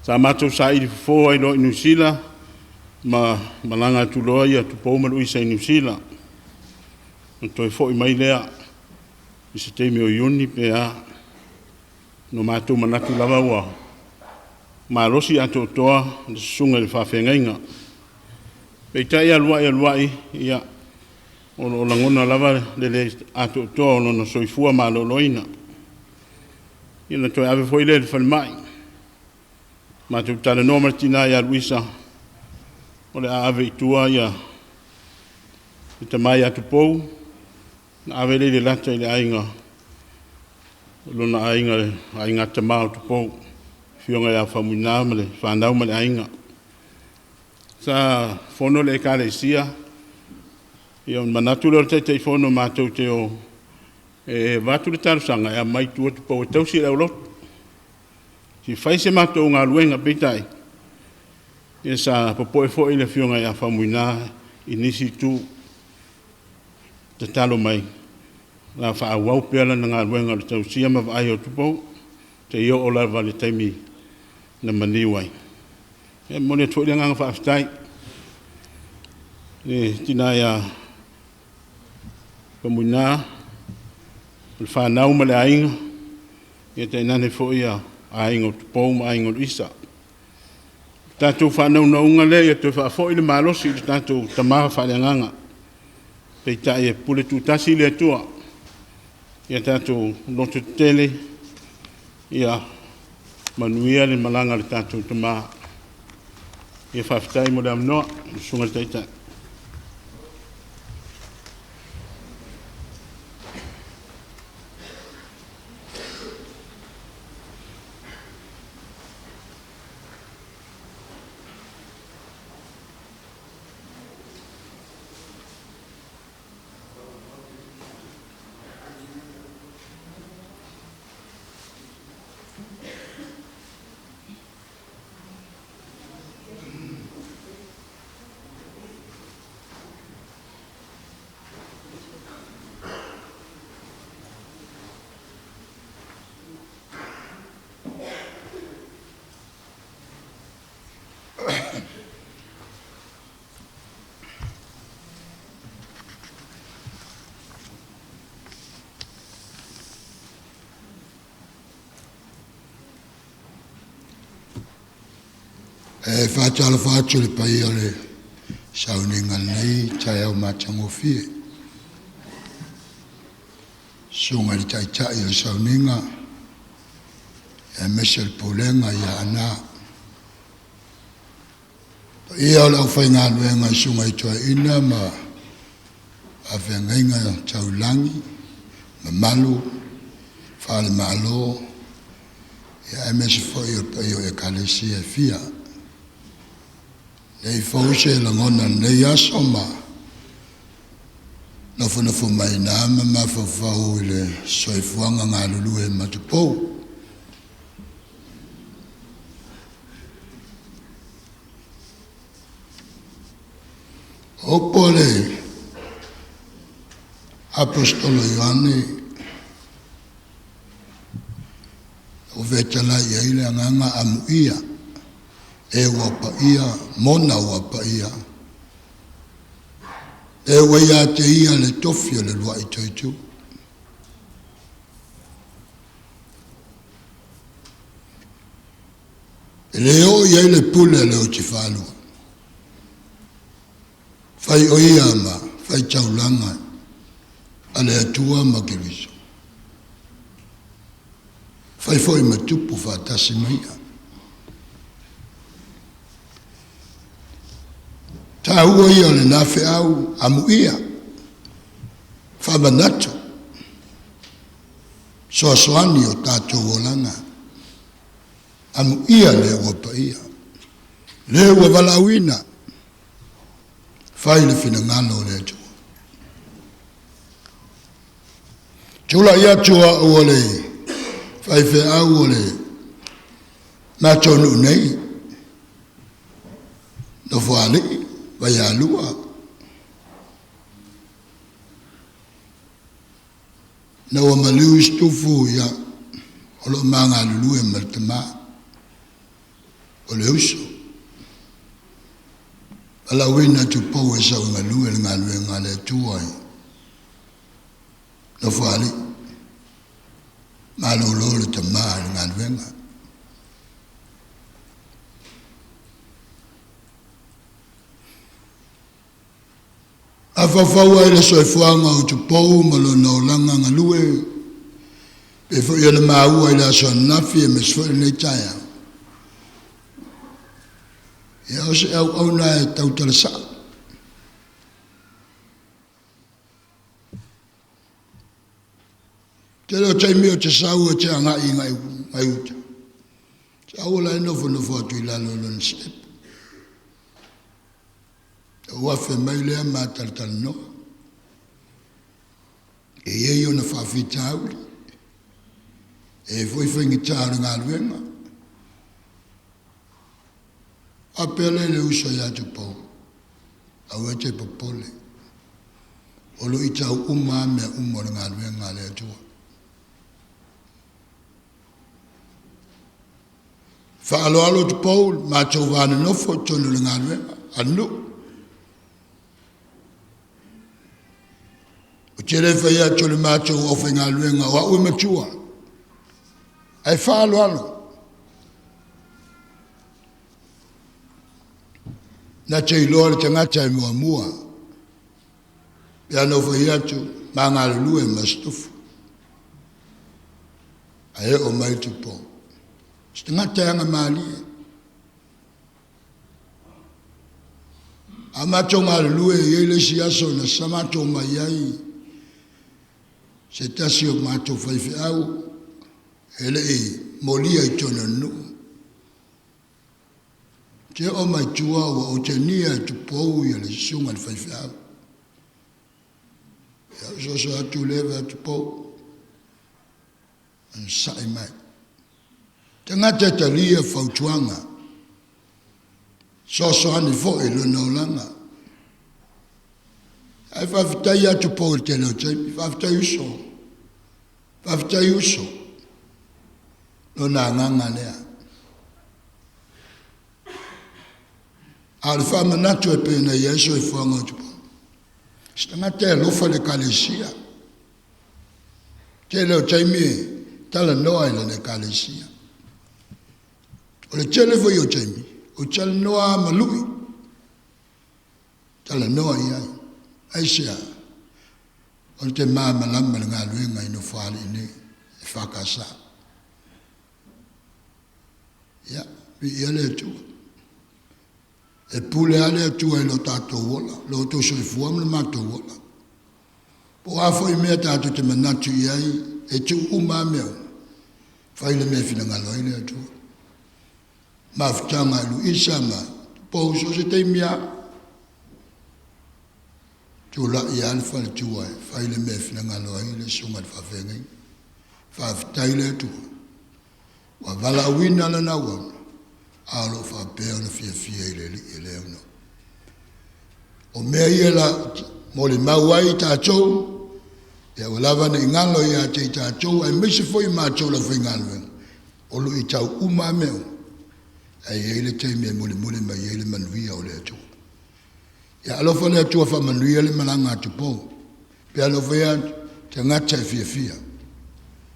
Speaker 5: sa matou saili fofo ai loa i Niu Sila ma malaga atu loa ia Tupou ma Luisa i Niu Sila. Ona toe foi mai lea i se taimi o Iuni pe a. Na matou manatu lava ua malosi atoatoa le susuga i le faafeagaiga. Peitai alu ai alu ai, ia, o lo o lagona lava le le atoatoa o lona soifua maloloina. Ia na toe ave foi lea i le falemai. Matou talanoa ma le tina ia Luisa, o le a ave i tua ia le tama ia Tupou, na ave lea i le lata i le aiga, lona aiga, le aiga tama o Tupou, afioga ia Faumuina ma le fanau ma le aiga. Sa fono le Ekalesia, ia ona manatu lea o le Taitaifono matou te o e avatu le talosaga e aumai i tua Tupou e tausi le aulotu. Se i fai se matou galuega, peitai, ia sa popoe foi le afioga ia Faumuina i nisi itu, tatalo mai, o le a faaauau pea lana galuega o le tausia ma vaai o Tupou, seia oo lava i le taimi na maliu ai. E momoli atu foi le agaga faafetai i le tina ia Faumuina, le fanau ma le aiga, ia tainane foi aiga o Tupou ma aiga o Luisa. O tatou faanaunauga lea ia toe faafoi le malosi i le tatou tama faaleagaga, peitai e pule tutasi le Atua. Ia tatou lototetele, ia manuia le malaga a le tatou tama. Ia faafetai mo le avanoa, lau Susuga i le Taitai.
Speaker 6: E faatalofa atu i le paia o le sauniga i lenei taeao matagofie. Susuga i le Taitai o le sauniga, aemaise le pulega ia Aana. Paia o le aufaigaluega i susuga i toeaina ma faafeagaiga taulagi, mamalu, faale-Malo, aemaise foi o le paia o Ekalesia e fia. Nei fou se lagona i lenei aso ma nofonofo mai ina ma mafaufau i le soifuaga galulue ma Tupou. O upu a le Aposetolo Ioane, ua fetalai i ai le agaga amuia, e ua paia, mona ua paia, e ua ia te ia le tofi o le luai toetu. E le oo i ai le pule a le oti faalua. Fai o ia ma fai taulaga a le Atua ma Keriso. Fai foi ma tupu faatasi ma ia. Taua ia o lena feau amuia, faamanatu, soasoani o tatou olaga. Amuia le ua paia, le ua valaauina, fai le finagalo o le Atua. Tulai atu au o le faifeau o le Matou nuu nei, Nofoalii, Vaialua. Na ua maliu Situfo ia, o loo ma galulue ma le tama, o le uso. Valaauina Tupou e sau e galue le galuega a le Atua i Nofoalii. Malolo le tama i le galuega. Afaufau ai le soifuaga o Tupou ma lona olaga galue, pe foi o le maua i le aso ananafi e mesi foi lenei taeao. Ia o se auauna e tautala sao. Tele o taimi o te sau e te agai ngai ngai uta. Sau la e nofonofo atu i lalo o lona step. Ua afe mai lea ma talatalanoa. E iai ona faafitauli. E foi faigata o le galuega. A pea le le uso ia Tupou. Aua e te popole. O lo i tau uma mea uma o le galuega a le Atua. Faaloalo Tupou, matou vanonofo i totonu o le galuega a le nuu. O te le fai atu o le matou aufaigaluega o au e matua. Ae faaloalo. Na te iloa le tagata e muamua. Pe ana fai atu, ma galulue ma Situfo. Ae oo mai Tupou. Se tagata e agamalie. A matou galulue e iai le isi aso na sa matou mai ai se tasi o matou faifeau e lei molia i totonu o le nuu. Te oo mai tua ua otegia e Tupou ia le susuga i le faifeau. Ia soso atu le va Tupou. Sa'i mai. Tagata e talia fautuaga. Sosoani foi lona olaga. Ae faafetai ia Tupou i le tele o taimi. Faafetai uso. Faafetai uso. Lona agaga lea. A o le faamanatu e pei ona i ai soifuaga o Tupou. Se tagata e alofa i le ekalesia. Tele o taimi e talanoa i lana ekalesia. O le tele foi o taimi, o talanoa ma lui. Talanoa i ai. Aisea, o le te malamalama le galuega i Nofoalii nei, e whakasa. Ia, viia le Atua. E pule a le Atua i lo tātou ola, lo outou soifua ma le matou ola. Po a foi mea tātou te manatu i ai, e tuu uma a mea uma. Fai le mea finagalo ai le Atua. Mafutaga i Luisa ma Tupou so se taimi a. Tula'i a le faletua e fai le mea finagalo ai le susuga i le faafeagaiga. Faafetai le Atua. Ua valaauina lana auauna, a o lo o faapea ona fiafia i le Alii e le aunoa. O mea ia la molimau ai tatou, ia ua lava ne i galo ia te i tatou, aemaise foi matou le aufaigaluega, o lo o i tau uma a mea uma. Ae i ai le taimi e mulimuli mai ai le manuia o le Atua. Ia alofa le Atua faamanuia le malaga a Tupou. Pe alofa ia tagata e fiafia.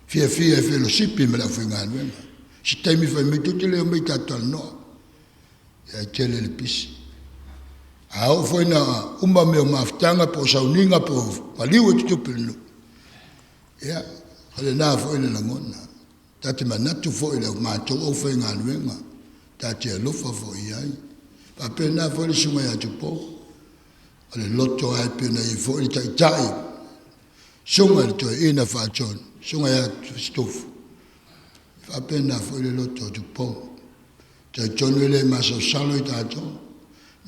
Speaker 6: Fiafia e felosipi ma le aufaigaluega. Se taimi fai mai tu te leo mai tātou. Ia e tele le pisi. A oo foi na uma mea o mafutaga po o sauniga po o maliu e tutupu i le nuu. Ia, o lena foi le lagona. Ta te manatu foi le matou aufaigaluega. Ta te alofa foi i ai. Faapena foi le susuga ia Tupou. O le loto ai pe na i foi le taitai. Susuga i le toeaina faatonu. Susuga ia Situfo. Faapena foi le loto o Tupou. Talitonu e le masalosalo i tatou.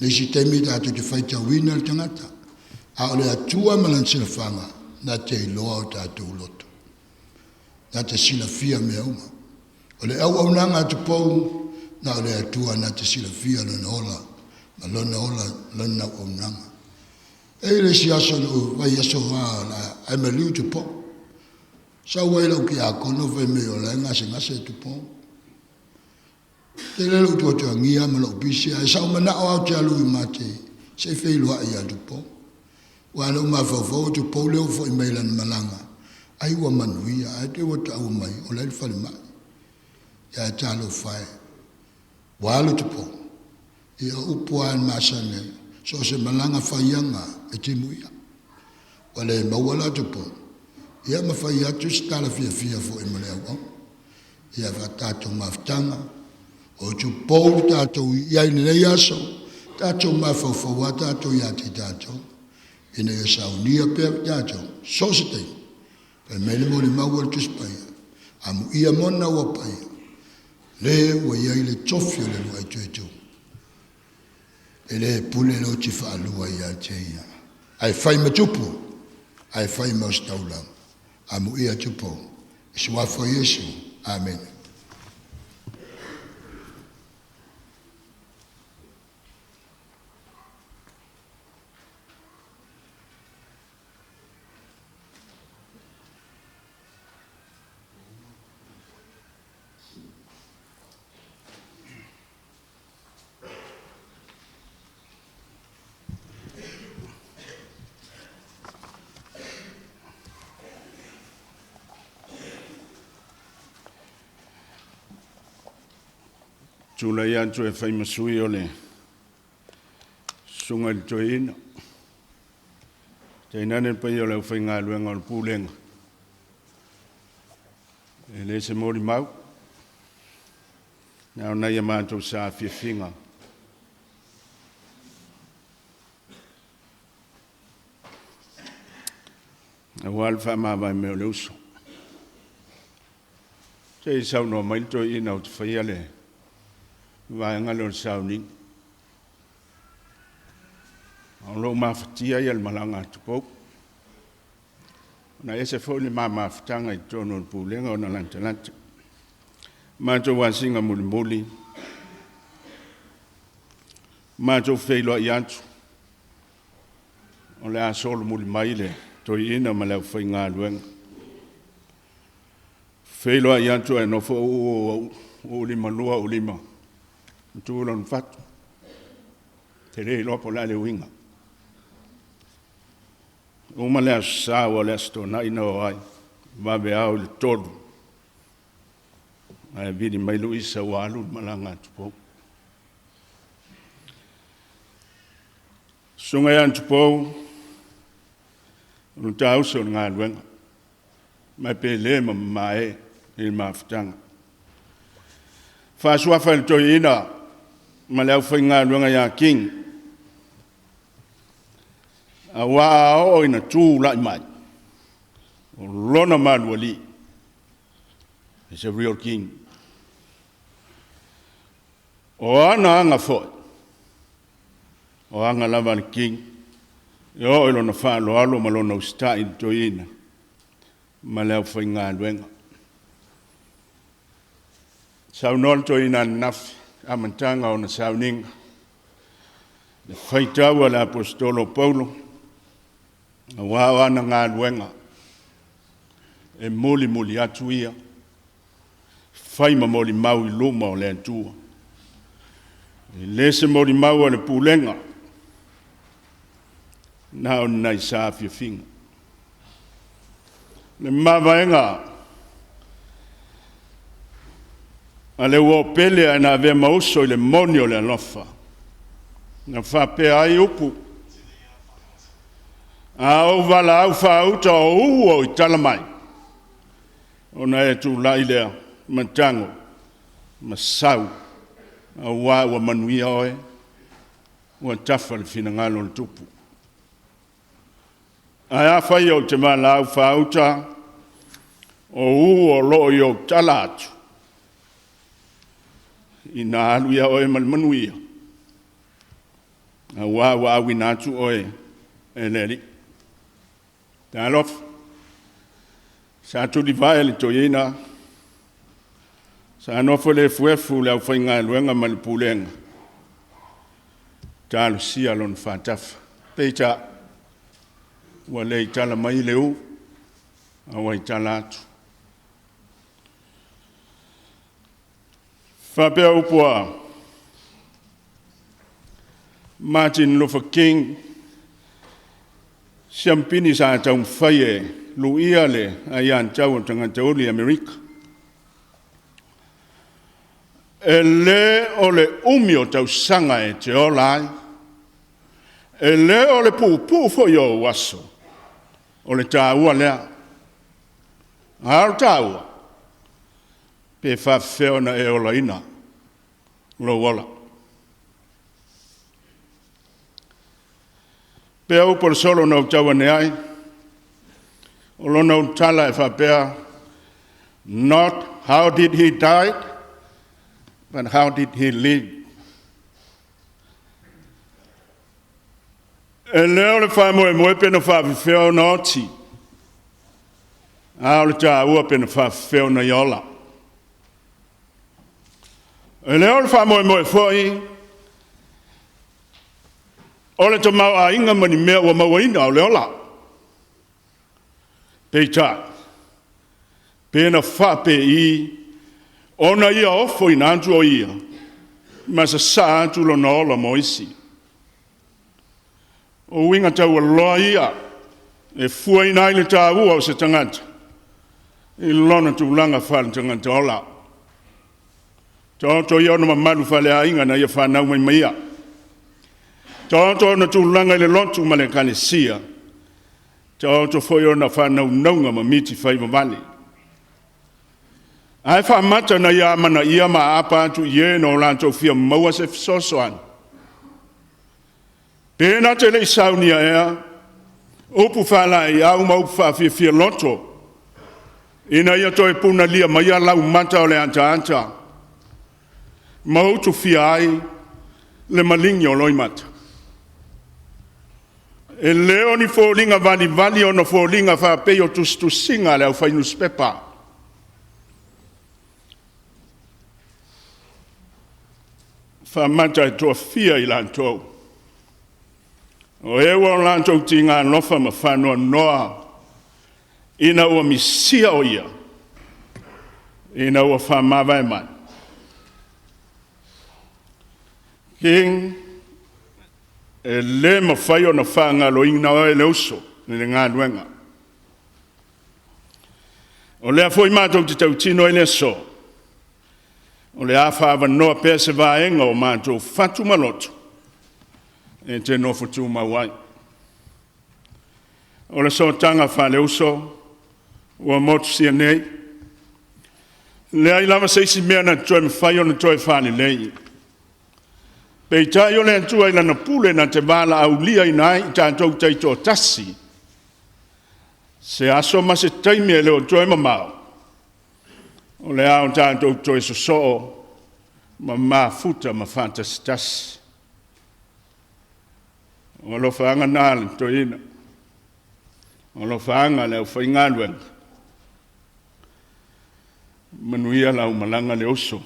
Speaker 6: Nisi taimi tatou te faitauina le tagata. A o le Atua ma lana silafaga, na te iloa o tatou loto. Na te silafia mea uma. O le auaunaga a Tupou, Na o le Atua na te silafia lona ola ma lona ola lona auaunaga. E i ai le isi aso na ou vaiaso va ae maliu Tupou. Sau ai lau kiakono fai mai o la e gasegase Tupou. Tele lou tuatuagia ma lou pisi ae sa ou manao lava ou te alu i mate se i feiloai ia Tupou. Aua na ou mafaufau o Tupou lea ua foi mai i lana malaga, ai ua manuia, ae te i ua taua mai o la e i le falemai. Ia ae talofa e, ua alu Tupou. Ia o upu lava e masani ai, so o se malaga faiaga e timuia. Ua le maua la Tupou, ia ma fai atu se tala fiafia foi ma le auauna. Ia tatou mafutaga, o Tupou le tatou i ai i lenei aso, tatou mafaufau a tatou ia te tatou, ina ia saunia pea tatou, so o se taimi. Fai mai le molimau a le Tusi Paia, amuia mona ua paia, le ua i ai le tofi o le uluai tuitu. E le pule le oti faalua ia te ia. Ae fai ma tupu, ae fai ma ositaulaga. Amuia Tupou, i suafa o Iesu. Amene.
Speaker 5: Tulai atu e fai ma sui o le Susuga i le Toeaina, tainane le paia o le aufaigaluega o le Pulega, e le se molimau, na o nai a matou saafiafiga. Aua le faamavae mai o le uso. Se i saunoa mai le toeaina ou te faia le vaega lea o le sauniga. O lo o mafatia ia le malaga a Tupou. Na ese foi le ma mafutaga i totonu o le pulega ona latalata. Matou asiga mulimuli, matou feiloai atu, o le a solomuli mai le toeaina ma le aufaigaluega. Feiloai atu ae nofo uu uu lima lua uu lima tu lona fatu. Ou te le iloa po o le a le uiga. Uma le Aso Sa aua o le Aso Toonai na o ai, vaveao i le 3, ae vili mai Luisa ua alu le malaga a Tupou. Susuga ia Tupou, o le ta uso i le galuega, ma pe le mamae i le mafutaga. Faasuafa e le toeaina ma le aufaigaluega ia King, aua a oo ina tulai mai, o lona malualii, is a real king. O ana aga foi, o aga lava a le king, e oo i lona faaaloalo ma lona usitai i le toeaina ma le aufaigaluega. Saunoa le toeaina ananafi, amataga o ona sauniga, le faitau a le Aposetolo o Paulo, aua o ana galuega, e mulimuli atu ia, fai ma molimau i luma o le Atua. E le se molimau a le pulega, na o ni nai saafiafiga. Le mavaega a le uo pele ae na avea ma uso i le moni o le alofa, na faapea ai upu, a ou valaau faauta o ū i tala mai, ona e tulai lea ma tago ma sau, aua ua manuia oe, ua tafa le finagalo o le Tupu. Ae afai ou te valaau faauta, o ū o lo o i ou tala atu, ina alu ia oe ma le manuia, aua ua auina atu oe e le Alii. Talofa, sa tulivae le toeaina, Sa nofo le efuefu le aufaigaluega ma le pulega, talosia lona faatafa. Peitai, ua le i tala mai le u, a ua i tala atu. Faapea upu a Martin Luther King, siampini sa taumafai e luia le aiatatau a tagata uli Amerika. E le o le umi o tausaga e te ola ai, e le o le puupuu foi o ou aso, o le taua lea. A o le taua, pe faapefea ona e olaina lou ola. Pea upu o le solo na ou tau ane ai, o lona ulutala e faapea, not how did he die, but how did he live? E le o le faamoemoe pe na faafefea ona oti, a o le taua pe na faafefea ona ia ola. E le o le faamoemoe foi o le tamaoaiga ma ni mea ua mauaina o le ola. Peitai, pe na faapei ona ia ofoina atu o ia ma sasaa atu lona ola mo isi. O uiga taualoa ia e fuaina ai le taua o se tagata i lona tulaga faale-tagata ola. Taoto ia ona mamalu faaleaiga na ia fanau mai ma ia. Taoto ona tulaga i le lotu ma le ekalesia. Taoto foi ona faanaunauga ma miti faivavale. Ae faamata na ia amanaia ma aapa atu i e na o latou fia maua se fesoasoani. Pe na te le i saunia ea upu faalaeiau ma upu faafiafia loto, ina ia toe punalia maia laumata o le ataata, ma utufia ai le maligi o loimata. E le o ni foliga valivali ona foliga faapei o tusitusiga a le aufai nusipepa. Faamata e toafia i latou, o e ua o latou tigalofa ma faanoanoa ina ua misia o ia, ina ua faamavae mai. King, e le mafai ona faagaloina oe le uso i le galuega. O lea foi matou te tautino i le aso, o le a faaavanoa pea se vaega o matou fatu ma loto e te nofo tumau ai. O le sootaga faaleuso ua motusia nei, leai lava se isi mea na te toe mafai ona toe faalelei. Peitai o le Atua i Lana pule na te valaauliaina ai i tatou taitoatasi, se aso ma se taimi e le o toe mamao, o le a o tatou toe sosoo ma mafuta ma faatasitasi. O alofaaga na a le toeaina, o alofaaga a le aufaigaluega, manuia lau malaga le uso,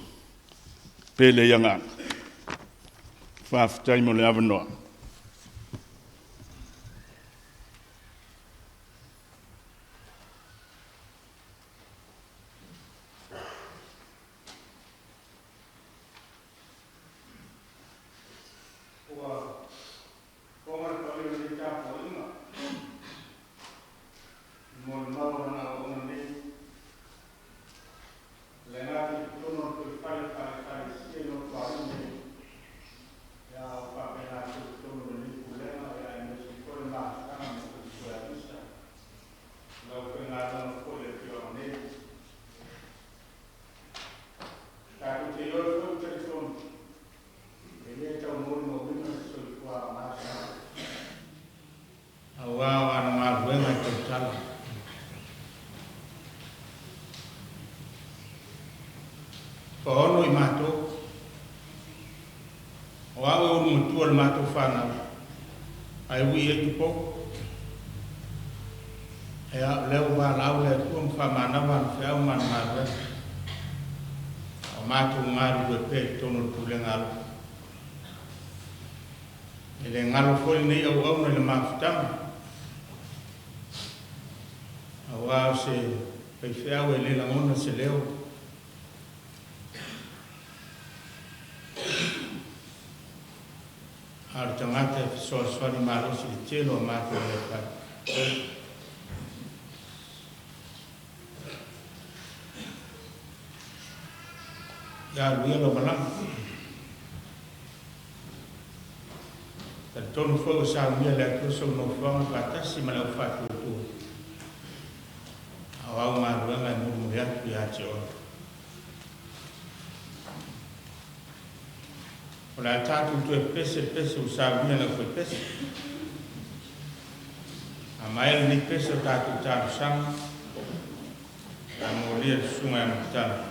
Speaker 5: pele i agaga. Faafetai mo le avanoa.
Speaker 2: Ua fofoga le paia o lenei tapuaiga i molimau o lana auauna nei, e le gata i totonu o le toifale faale-Ekalesia i Nofoalii nei, a o faapena foi i totonu o lenei pulega, aemaise foi le mafutaga ma faletua e Alisa, le aufaigaluega foi a le afioaga nei. Tatou te ioe foi ma talitonu, e le tau molimauina le soifua aoga o Samoa, aua o ana galuega e tautala. Toaono i matou, o au e ulu matua o le matou fanau, ae ui i ai Tupou. Ia, o lea ua valaau le Atua ma faamanava ana feau ma ana galuega. matou galulue pea i totonu o le pulega alofa. E le galo foi lenei auauna i le mafutaga, auā o se faifeau e le lagona se leo. A o le tagata e fesoasoani malosi i le tele o a matou mea e fai. Ia alu ia lau malaga. Talitonu foi ua saunia e le Atua sou nofoaga faatasi ma le au faatuatua, a o au galuega e mulimuli atu ia te oe. O le a tatou toe pepese i le pese ua saunia e le aufaipese. A maea lenei pese o tatou talosaga, o le a molia e le Susuga ia Mutala.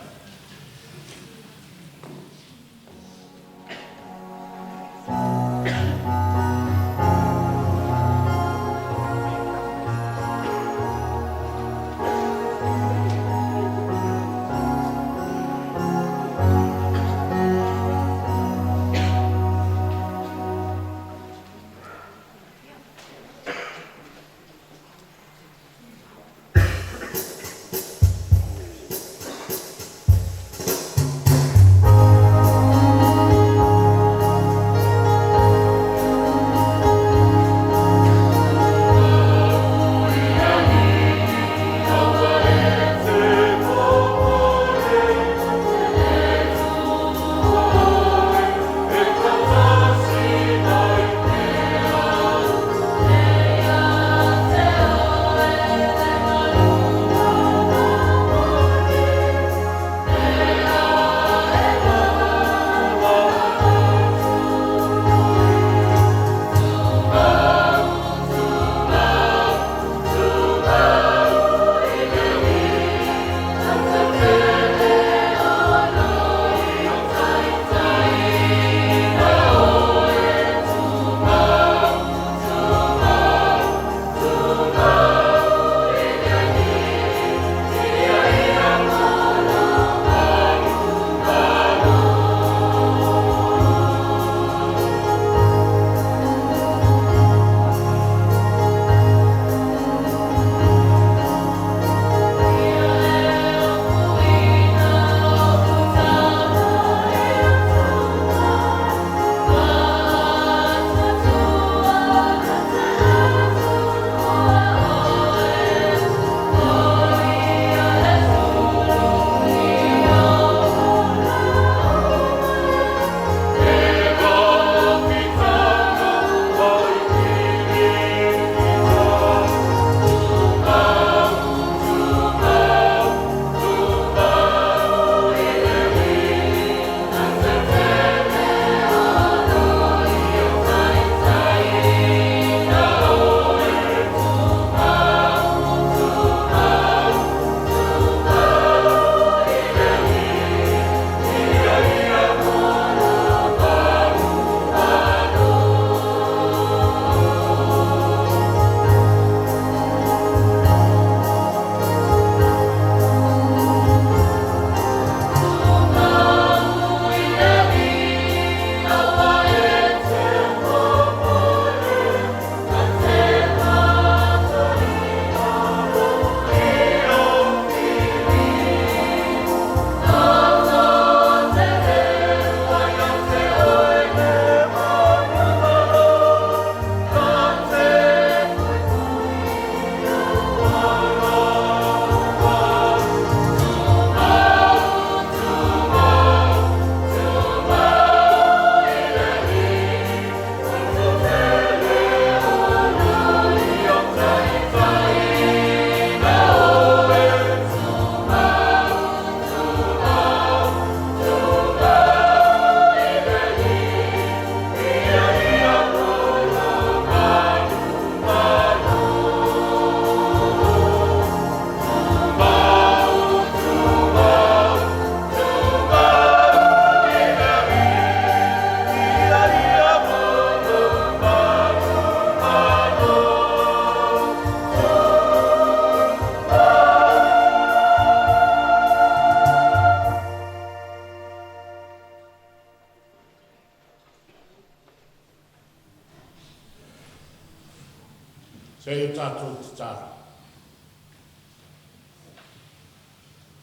Speaker 7: Se i o tatou tatalo.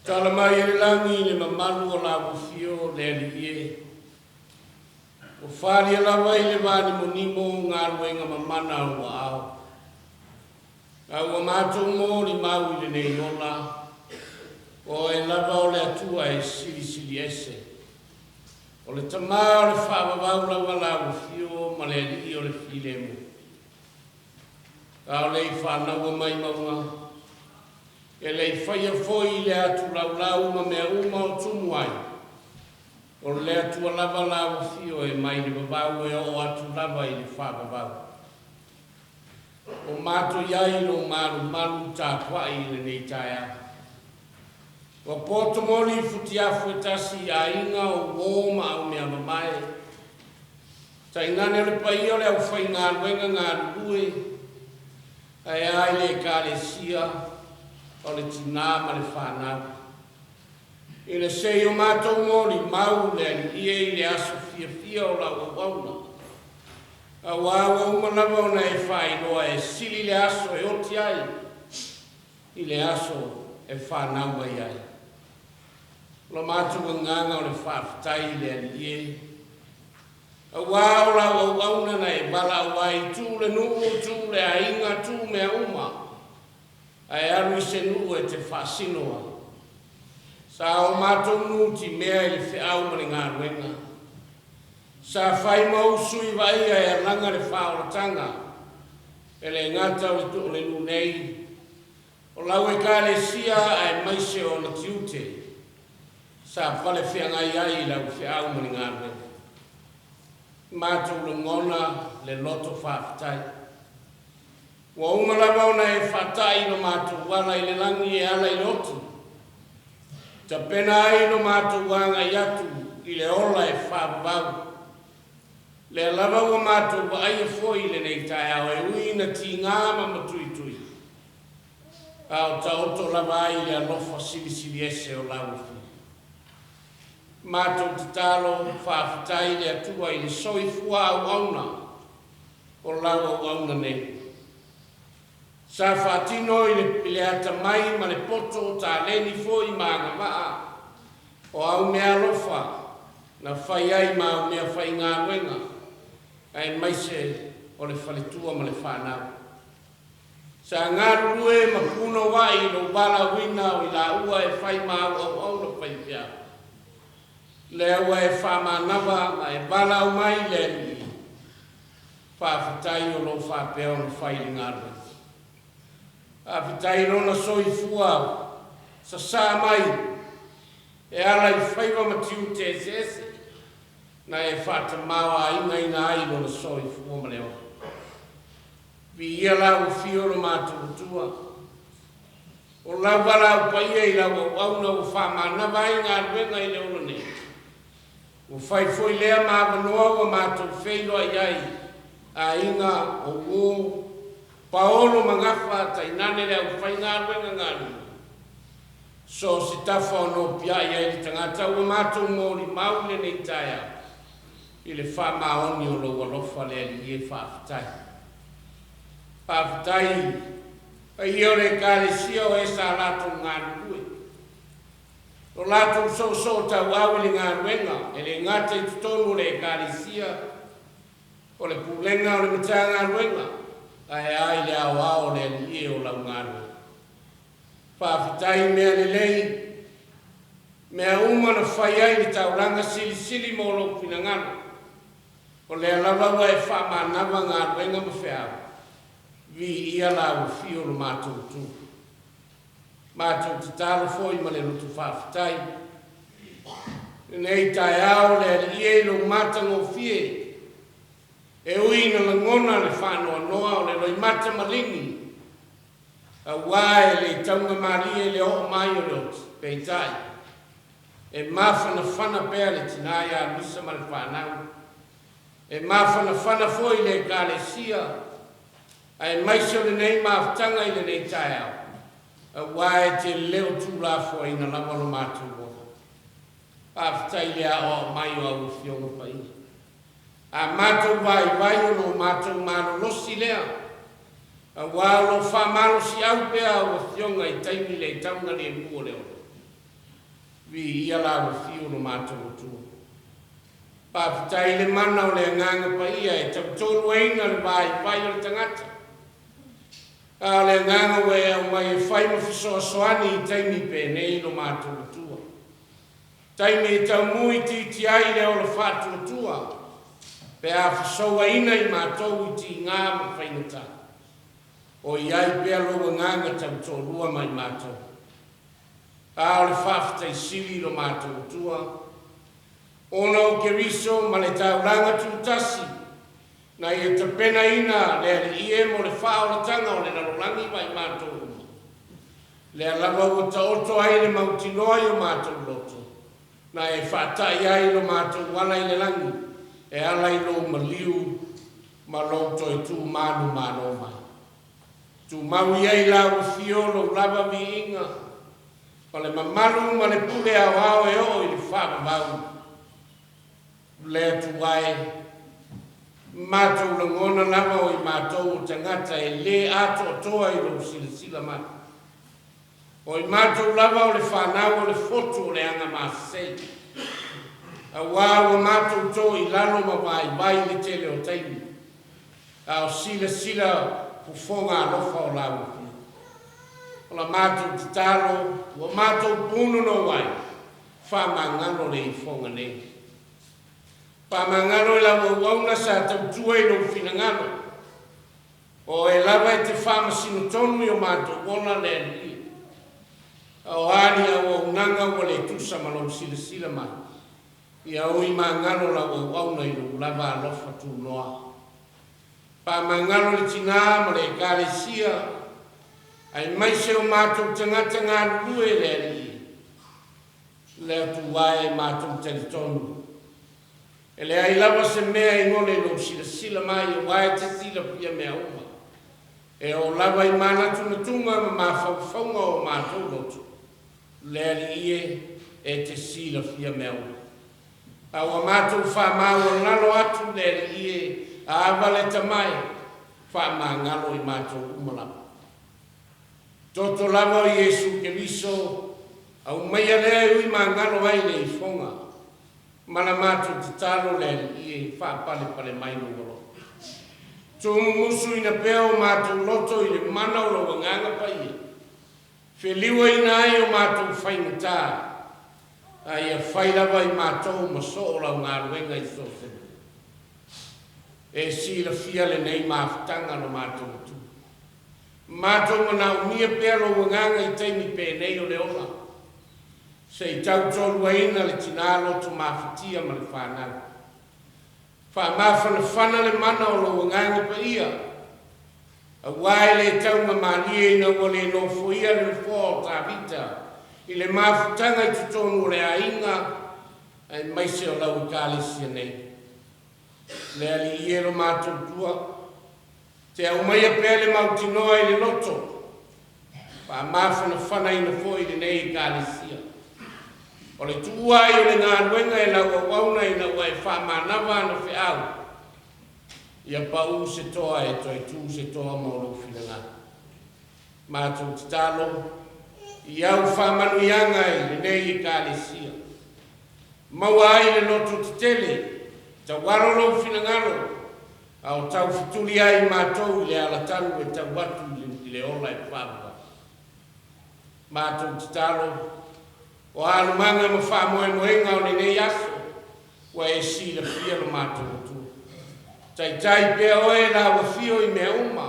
Speaker 7: Tala mai e le lagi i le mamalu o lau afio le Alii e. Ua falia lava i le vanimonimo galuega mamana o lou aao. A ua matou molimau i lenei ola, o Oe lava o le Atua e silisili ese. O le Tama o le faavavau lava lau afio ma le Alii o le filemu. A o le i fanaua mai mauga, e le i faia foi i le atu laulau ma mea uma o tumu ai, o le Atua lava lau afio e mai le vavau e oo atu lava i le faavavau. O matou i ai i lou malumalu tapuai i lenei taeao. Ua poto moli i futiafu e tasi i aiga o uō ma aumeamamae. Tainane o le paia o le aufaigaluega galulue, ae a i le Ekalesia o le tinā ma le fanau. Ina se i o matou molimau le Alii e i le aso fiafia o lau auauna, auā ua uma lava ona e faailoa e sili le aso e oti ai i le aso e fanau mai ai. O lo matou agaga o le faafetai i le Alii e, auā o lau auauna na e valaau ai, tuu le nuu, tuu le aiga, tuu mea uma, ae alu i se nuu e te faasino ai. Sa o matou nutimea i le feau ma le galuega. Sa fai ma ou sui vaaia e alaga le faaolataga, e le gata o le nuu nei, o lau Ekalesia aemaise o ona tiute sa pale feagai ai i lau feau ma le galuega. Matou lagona le loto faafetai. Ua uma lava ona e faatai lo matou ala i le lagi e ala i le oti, tapena ai lo matou agai atu i le ola e faavavau. Lea lava ua matou vaaia foi i lenei taeao e ui ina tiga ma matuitui, a o taoto lava ai le alofa silisili ese o lau afio. Matou tatalo faafetai i le Atua i le soifua auauna o lau auauna nei. Sa faatino i le atamai ma le poto, taleni foi ma agavaa o au meaalofa na fai ai ma au meafaigaluega, aemaise o le faletua ma le fanau. Sa galulue ma punouai i lou valaauina o i laua e fai ma au auauna faifeau. Lea ua e faamanava ma e valaau mai le Alii, faafetai o lo o faapea ona fai le galuega. Faafetai i lona soifua sasaa mai e ala i faiva ma tiute eseese na e faatamaoaigaina ai lona soifua ma le ola. Viia lau afio lo matou Atua, o lau valaau paia i lau auauna ua faamanava ai galuega i le ola nei. Ua fai foi lea ma avanoa ua matou feiloai ai aiga o uo, paolo ma gafa, tainane le aufaigaluega galulue. So o se tafa o nopiai ai le tagata ua matou molimau i lenei taeao i le faamaoni o lou alofa le Alii e faafetai. Faafetai paia o le Ekalesia o e sa latou galulue, lo latou soosoo tauau i le galuega e le gata i totonu o le Ekalesia, o le pulega o le Matagaluega, ae a i le aoao o le Alii e o lau galuega. Faafetai mea lelei, mea uma na fai ai le taulaga silisili mo lou finagalo, o lea lava ua e faamanava galuega ma feau, viia lau afio lo matou tu. Matou tatalo foi ma le loto faafetai lenei taeao le Alii e i lou matagofie, e ui ina lagona le faanoanoa o le loimata maligi, auā e le taugamalie le oo mai o le oti, peitai e mafanafana pea le tinā ia Luisa ma le fanau, e mafanafana foi le Ekalesia, aemaise o lenei mafutaga i lenei taeao, auā e te le o tuulafoaiina lava lo matou ola. Faafetai le aoao mai o au afioga paia. A matou vaivai ona o matou malolosi lea Auā o lo o faamalosiau pea au afioga i taimi le tauga lemu o le ola. Viia lau afio lo matou Atua. Faafetai i le mana o le Agaga Paia e tautoaluaina le vaivai o le tagata. A o le Agaga ua e aumai e fai ma fesoasoani i taimi penei lo matou Atua. Taimi e taumū itiiti ai le ola faatuatua pe a fesouaina i matou i tigā ma faigata. O i ai pea lou Agaga tautoalua ma i matou. A o le faafetai sili i lo matou Atua, ona o Keriso ma le taulaga tutasi na ia tapenaina le Alii e mo le faaolataga o le lalolagi ma i matou uma. Lea lava ua taoto ai le mautinoa i o matou loto, na e faata'i ai lo matou ala i le lagi, e ala i lou maliu ma lou toe tu manumalo mai. Tumau ia i lau afio lou lava viiga, ma le mamalu ma le pule aoao e oo i le faavavau. Le Atua e, matou lagona lava o i matou o tagata e lē atoatoa i lou silasila mai. O i matou lava o le fanau o le fotu o le agamasese, auā ua matou to i lalo ma vaivai i le tele o taimi, a o silasila fofoga alofa o lau afio. O la matou tatalo ua matou punonou ai, faamagalo le ifoga nei. Faamagalo i lau auauna sa tautua i lou finagalo. O oe lava e te faamasino tonu i o matou ola le Alii. A o a ni auaunaga ua le tusa ma lou silasila mai, ia ui magalo lau auauna i lou lava alofa tunoa. Faamagalo le tinā ma le Ekalesia, aemaise o matou tagata galulue le Alii. Le Atua e, matou talitonu, e leai lava se mea e gole i lou silasila mai, auā e te silafia mea uma. E oo lava i manatunatuga ma mafaufauga o matou loto, le Alii e, e te silafia mea uma. A ua matou faamaualalo atu le Alii e, ava le tama e, faamagalo i matou uma lava. Toto lava o Iesu Keriso, aumaia lea e ui magalo ai le ifoga, ma la matou tatalo le Alii e, faapalepale mai lou alofa. Tuumumusuina pea o matou loto i le mana o lou Agaga Paia, feliuaina ai o matou faigata, a ia fai lava i matou ma soo lau galuega i so o se mea. E silafia lenei mafutaga lo matou Atua. Matou manaomia pea lou Agaga i taimi penei o le ola, se i tautoaluaina le tinā loto mafatia ma le fanau. Faamafanafana le mana o lou Agaga Paia, auā e lē taugamalie ina ua lē nofoia le nofoa o Tavita i le mafutaga i totonu o le aiga aemaise o lau Ekalesia nei. Le Alii e lo matou Atua, te aumaia pea le mautinoa i le loto, faamafanafanaina foi lenei Ekalesia. O le tuua ai o le galuega e lau auauna ina ua e faamanava ana feau, ia paū se toa e toe tū se toa mo lou finagalo. Matou tatalo i au faamanuiaga i lenei Ekalesia. Maua ai le loto tetele, taualo lou finagalo, a o taufetuli ai matou i le alatanu e tau atu i le ola e faavavau. Matou tatalo, o alumaga ma faamoemoega o lenei aso, ua e silafia lo matou Atua. Taitai pea oe lau afio i mea uma,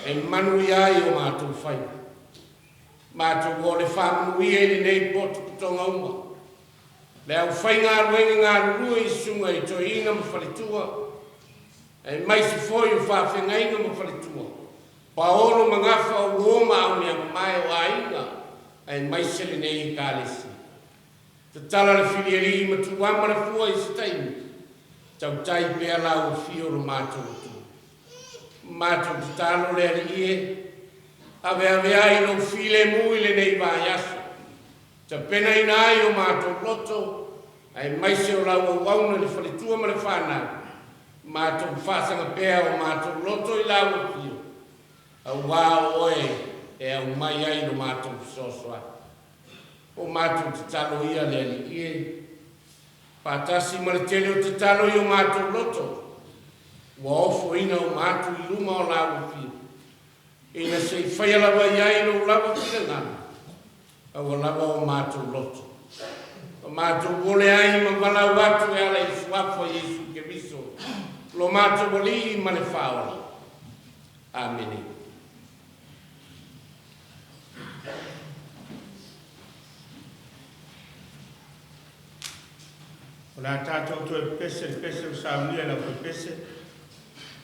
Speaker 7: e manuia ai o matou faiva. Matou o le faamanuia i lenei potopotoga uma. Le aufaigaluega galulue i susuga i toeaina ma faletua, aemaise foi o faafeagaiga ma faletua, paolo ma gafa o uō ma aumeamamae o aiga, aemaise lenei Ekalesia. Tatala le filialii ma tuuama le fua i se taimi, tautai pea lau afio lo matou Atua. Matou tatalo le Alii e, aveave ai lou filemu i lenei vaiaso, tapenaina ai o matou loto, aemaise o lau auauna i le faletua ma le fanau, matou faasaga pea o matou loto i lau afio, Auā o Oe e aumai ai lo matou fesoasoani. O matou tatalo ia le Alii e, faatasi ma le tele o tatalo i o matou loto, ua ofoina uma atu i luma o la Ua Ina se i faia lava i ai lou lava finagalo, aua lava o matou loto. Ma matou ole ai ma valaau atu e ala i Suafa o Iesu Keriso, lo matou Alii ma le Faaola. Amene.
Speaker 2: O le a tatou toe pepese i le pese ua saunia e le aufaipese.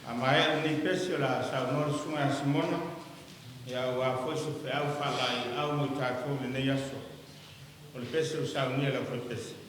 Speaker 2: A maea lenei pese, o le a saunoa le Susuga ia Simona, ia aua foi se feau faalaeiau mo i tatou i lenei aso. O le pese ua saunia e le aufaipese.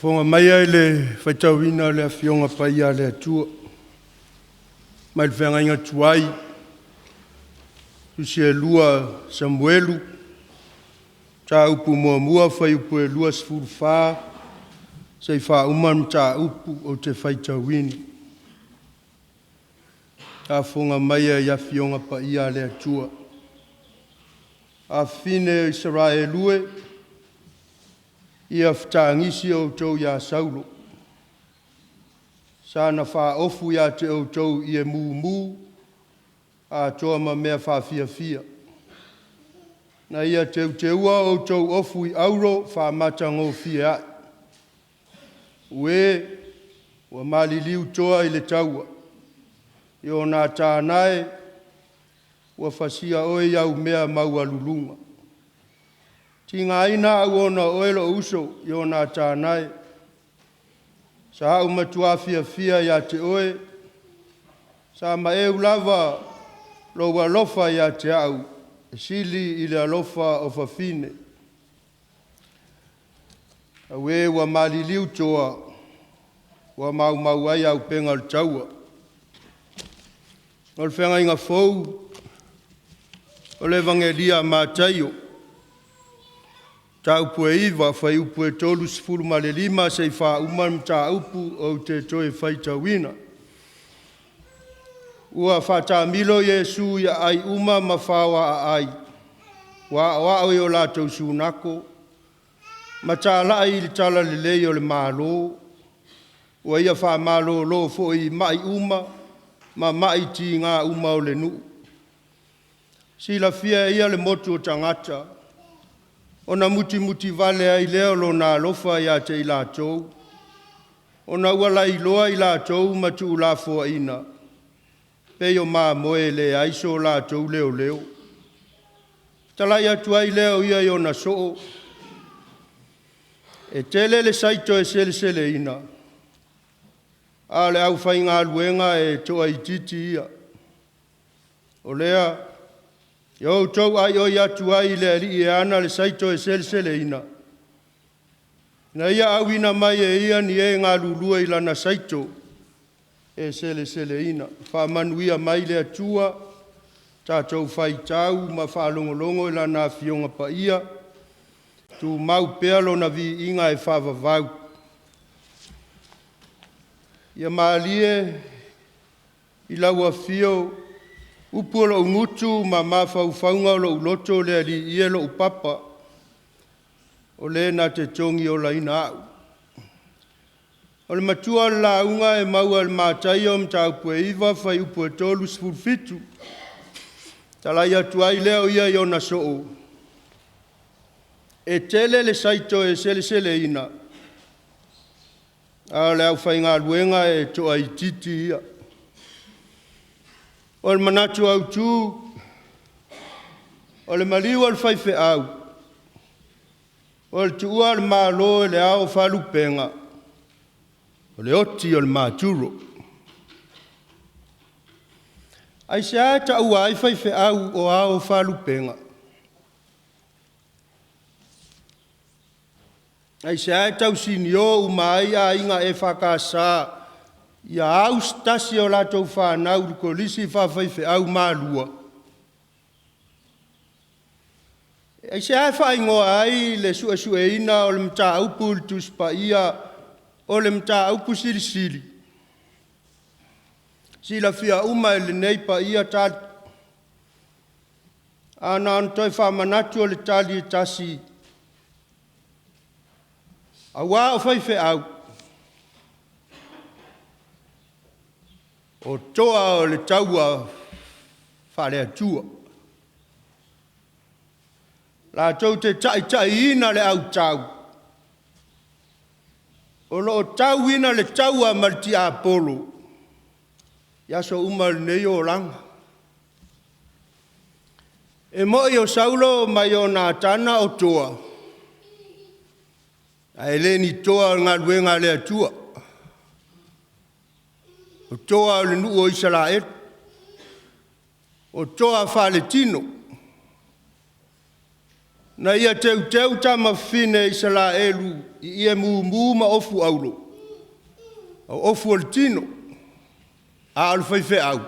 Speaker 1: Fofoga maia i le faitauina o le Afioga Paia a le Atua, mai le feagaiga tuai, tusi e 2 Samuelu, mataupu muamua, fuaiupu e 24, seia faauma le mataupu ou te faitauina. Faafofoga maia i Afioga Paia a le Atua. Afafine o Isaraelu e, ia fetagisi outou ia Saulo, sa na faaofu ia te outou ie mumu atoa ma mea faafiafia. Na ia teuteua outou ofu i auro faamatagofie ai. Ue, ua maliliu toa i le taua. Ionatana e, ua fasia oe i au mea maualuluga. Tigaina au ona o oe lou uso, Ionatana e, sa ou matua fiafia ia te oe, sa maeu lava lou alofa ia te au, e sili i le alofa o fafine. Auē ua maliliu toa, ua maumau ai auupega o le taua. O le feagaiga fou, o le Evagelia a Mataio, mataupu e 9, fuaiupu e 35 seia faauma le mataupu ou te toe faitauina. Ua faataamilo Iesu i aai uma ma faoaaai, ua aoao i o latou sunago ma talai i le talalelei o le Malo. Ua ia faamalolo foi i mai uma ma mai tiga uma o le nuu. Silafia e ia le motu o tagata, ona mutimutivale ai lea o Lona alofa ia te i latou, ona ua lailoa i latou ma tuulafoaiina pei o mamoe e leai so latou leoleo. Talai atu ai lea o ia i ona soo, e tele le saito e seleseleina, a o le aufaigaluega e toaitiiti ia. O lea, ia outou aioi atu ai i le Alii e ana le saito e seleseleina, ina ia auina mai e Ia ni e galulue i Lana saito e seleseleina. Faamanuia mai le Atua, tatou faitau ma faalogologo i Lana Afioga Paia, tumau pea Lona viiga e faavavau. Ia malie i lau afio upu o lou gutu ma mafaufauga o lou loto le Alii e lou papa, o le na te togiolaina au. O le matua o le lauga e maua i le Mataio mataupu e 9 fuaiupu e 37, talai atu ai lea o ia i ona soo, e tele le saito e seleseleina, a o le aufaigaluega e toaitiiti ia. O le manatu autu, o le maliu o le faifeau, o le tuua o le Malo e le ao o faalupega, o le oti o le maturo. Aisea e taua ai faifeau o ao o faalupega? Aisea e tausinio uma ai aiga EFKS ia au se tasi o latou fanau i le kolisi faafaifeau Malua? Aisea e faaigoa ai le suesueina o le mataupu i le Tusi Paia o le Mataupu Silisili? Silafia uma e lenei paia tali. Ae na ona toe faamanatu o le tali e tasi, aua o faifeau, o toa o le taua faale-Atua, latou te taitaiina le autau, o lo o tauina le taua ma le tiapolo i aso uma o lenei olaga. E moni o Saulo ma Ionatana o toa, ae le ni toa o le galuega a le Atua, o toa o le nuu o Isaraelu, o toa faaletino. Na ia teuteu tamafafine Isalaelu i ie mumu ma ofu aulo, o ofu o le tino, a o le faifeau,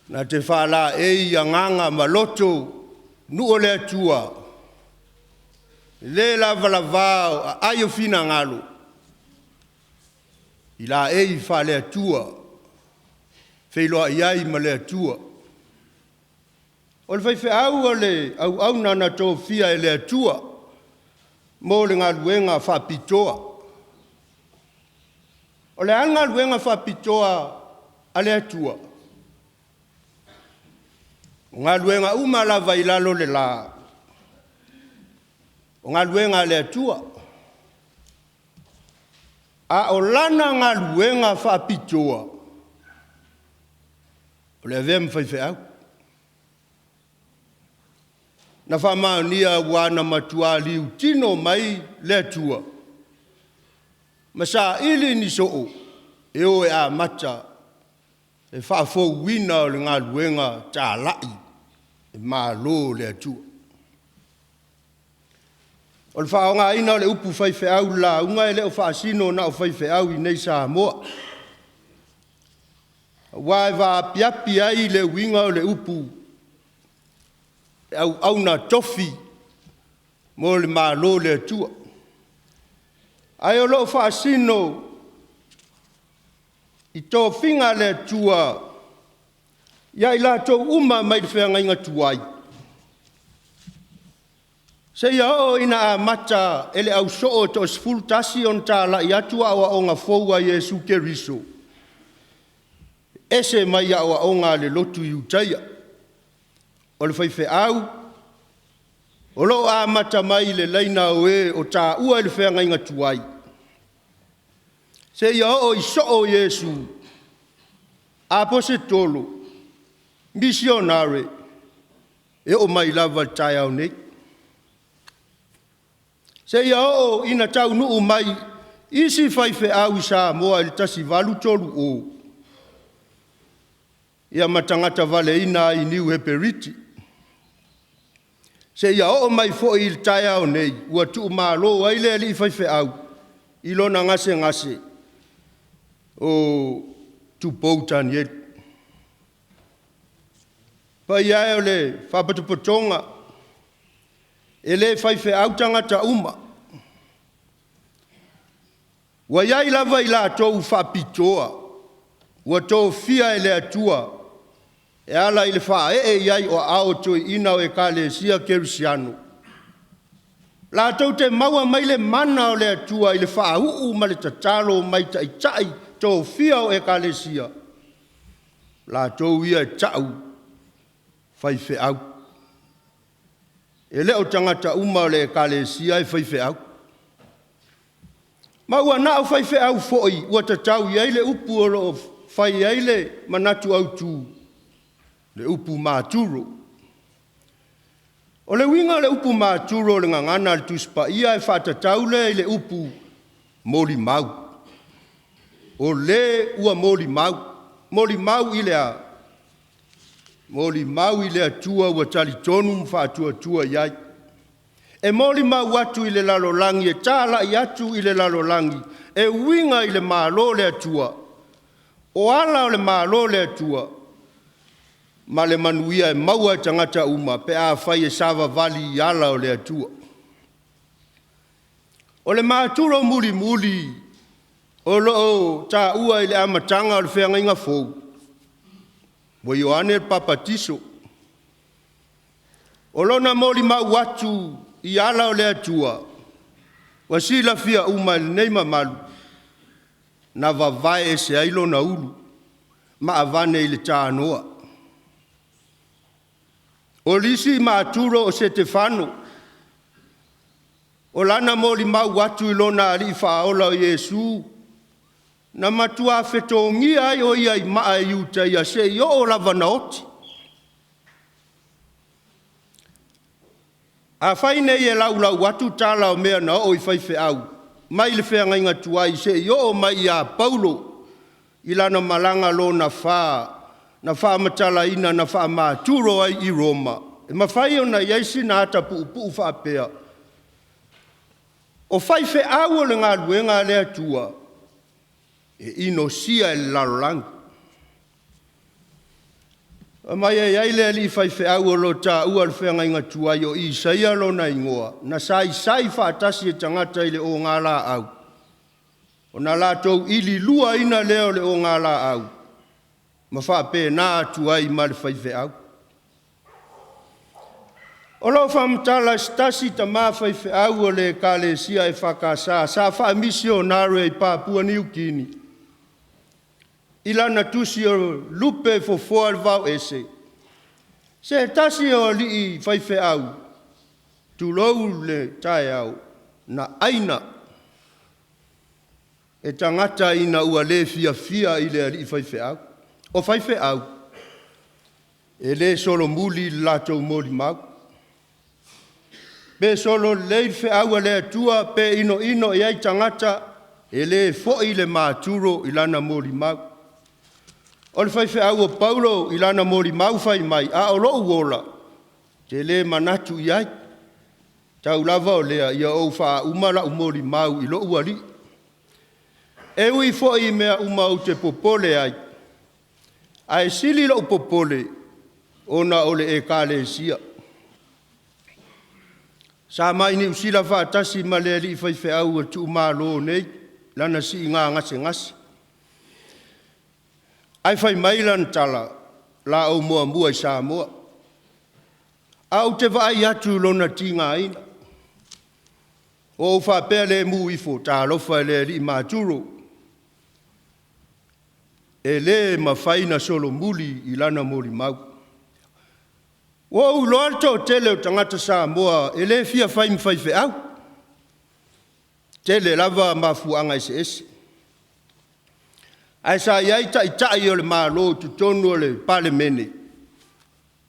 Speaker 1: na te faalaei agaga ma loto nuu o le Atua, le lavalava o aai o finagalo, i laei faale-Atua, feiloai ai ma le Atua. O le faifeau o le auauna na tofia e le Atua mo le galuega faapitoa. O le a le galuega faapitoa a le Atua? O galuega uma lava i lalo o le la, o galuega a le Atua. A o lana galuega faapitoa, o le avea ma faifeau. Na faamaonia ua na matua liutino mai le Atua ma saili ni soo e o e amata le faafouina o le galuega talai e malo le Atua. O le faaaogaina o le upu faifeau i le lauga e le o faasino na o faifeau iinei i Samoa, aua e vaapiapi ai le uiga o le upu e auauna tofi mo le Malo o le Atua. Ae o lo o faasino i tofiga a le Atua ia i latou uma mai le feagaiga tuai, seia oo ina amata e le au soo e toa-11 ona talai atu aoaoga fou a Iesu Keriso, ese mai aoaoga a le lotu Iutaia. O le faifeau o lo o amata mai i le laina o e o taua i le feagaiga tuai, seia oo i soo o Iesu, Aposetolo, misionare, e oo mai lava i le taeao nei. Seia oo ina taunuu mai isi faifeau i Samoa i le 1830, ia ma tagata valeina ai i Niu Heperiti, seia oo mai foi i le taeao nei ua tuumalo ai le alii faifeau i lona gasegase o Tupou Tanieli. Le paia e o le Faalapotopotoga, e le faifeau tagata uma, ua i ai lava i latou faapitoa ua tofia e le Atua e ala i le faaee i ai o aao o toeaiina o Ekalesia Kerisiano, latou te maua mai le mana o le Atua i le faauu ma le tatalo mai taitai tofia o Ekalesia, latou ia e ta'u faifeau. E le o tagata uma o le Ekalesia e faifeau. Ma ua na o faifeau foi ua tatau i ai le upu o lo o fai ai le manatu autu, le upu maturo. O le uiga o le upu maturo i le gagana a le Tusi Paia e faatatau lea i le upu molimau. O le ua molimau. Molimau i le a? Molimau i le Atua ua talitonu ma faatuatua i ai. E molimau atu i le lalolagi, e talai atu i le lalolagi e uiga i le Malo o le Atua, o ala o le Malo o le Atua, ma le manuia e maua e tagata uma pe afai e savavali i ala o le Atua. O le maturo mulimuli o lo o taua i le amataga o le feagaiga fou, ua Ioane le Papatiso. O lona molimau atu i ala o le Atua, ua silafia uma e lenei mamalu, na vavae ese ai lona ulu ma avane i le tanoa. O le isi maturo o Setefano, o lana molimau atu i lona Alii Faaola o Iesu, na matua fetogia ai o ia i maa e Iutaia seia oo lava ina oti. Afai nei e laulau atu tala o mea na oo i faifeau mai le feagaiga tuai seia oo mai ia Paulo i lana malaga lona fa na faamatalaina na faamaturo ai i Roma, E mafai ona i ai sina ata puupuu faapea, o faifeau o le galuega a le Atua, e inosia e le lalolagi. Fai mai e i ai le alii faifeau o lo o taua e le feagaiga tuai o Isaia lona igoa, na saisai faatasi e tagata i le ogalaau, ona latou ililuaina lea o le ogalaau ma faapena atu ai ma le faifeau. O lo o faamatala e se tasi tama faifeau o le Ekalesia EFKS sa faamisionare i Papua Niu Kini i lana tusi o Lupe Fofoa o le Vaoese, se tasi o alii faifeau, tulou le taeao, na aina e tagata ina ua le fiafia i le alii faifeau. O faifeau, e le solomuli le latou molimau. Pe solo lelei le feau a le Atua pe inoino i ai tagata, e le foi le maturo i lana molimau. O le faifeau o Paulo i lana molimau fai mai, a o lou ola, ou te le manatu i ai, tau lava o lea, ia ou faauma lau molimau i lou Alii. E ui foi i mea uma ou te popole ai, ae sili lou popole ona o le Ekalesia. Sa ma i Niu Sila faatasi ma le alii faifeau o le tuumalo nei lana siiga gasegase, ae fai mai lana tala, o le a ou muamua i Samoa. Ae ou te vaai atu i lona tigaina. Ona ou faapea lea e mu ifo, talofa i le alii maturo, e le mafai ona solomuli i lana molimau. Ua ou iloa le toatele o tagata Samoa e le fia fai ma faifeau, e tele lava mafuaaga eseese. Ae sa i ai taitai o le Malo i totonu o le Palemene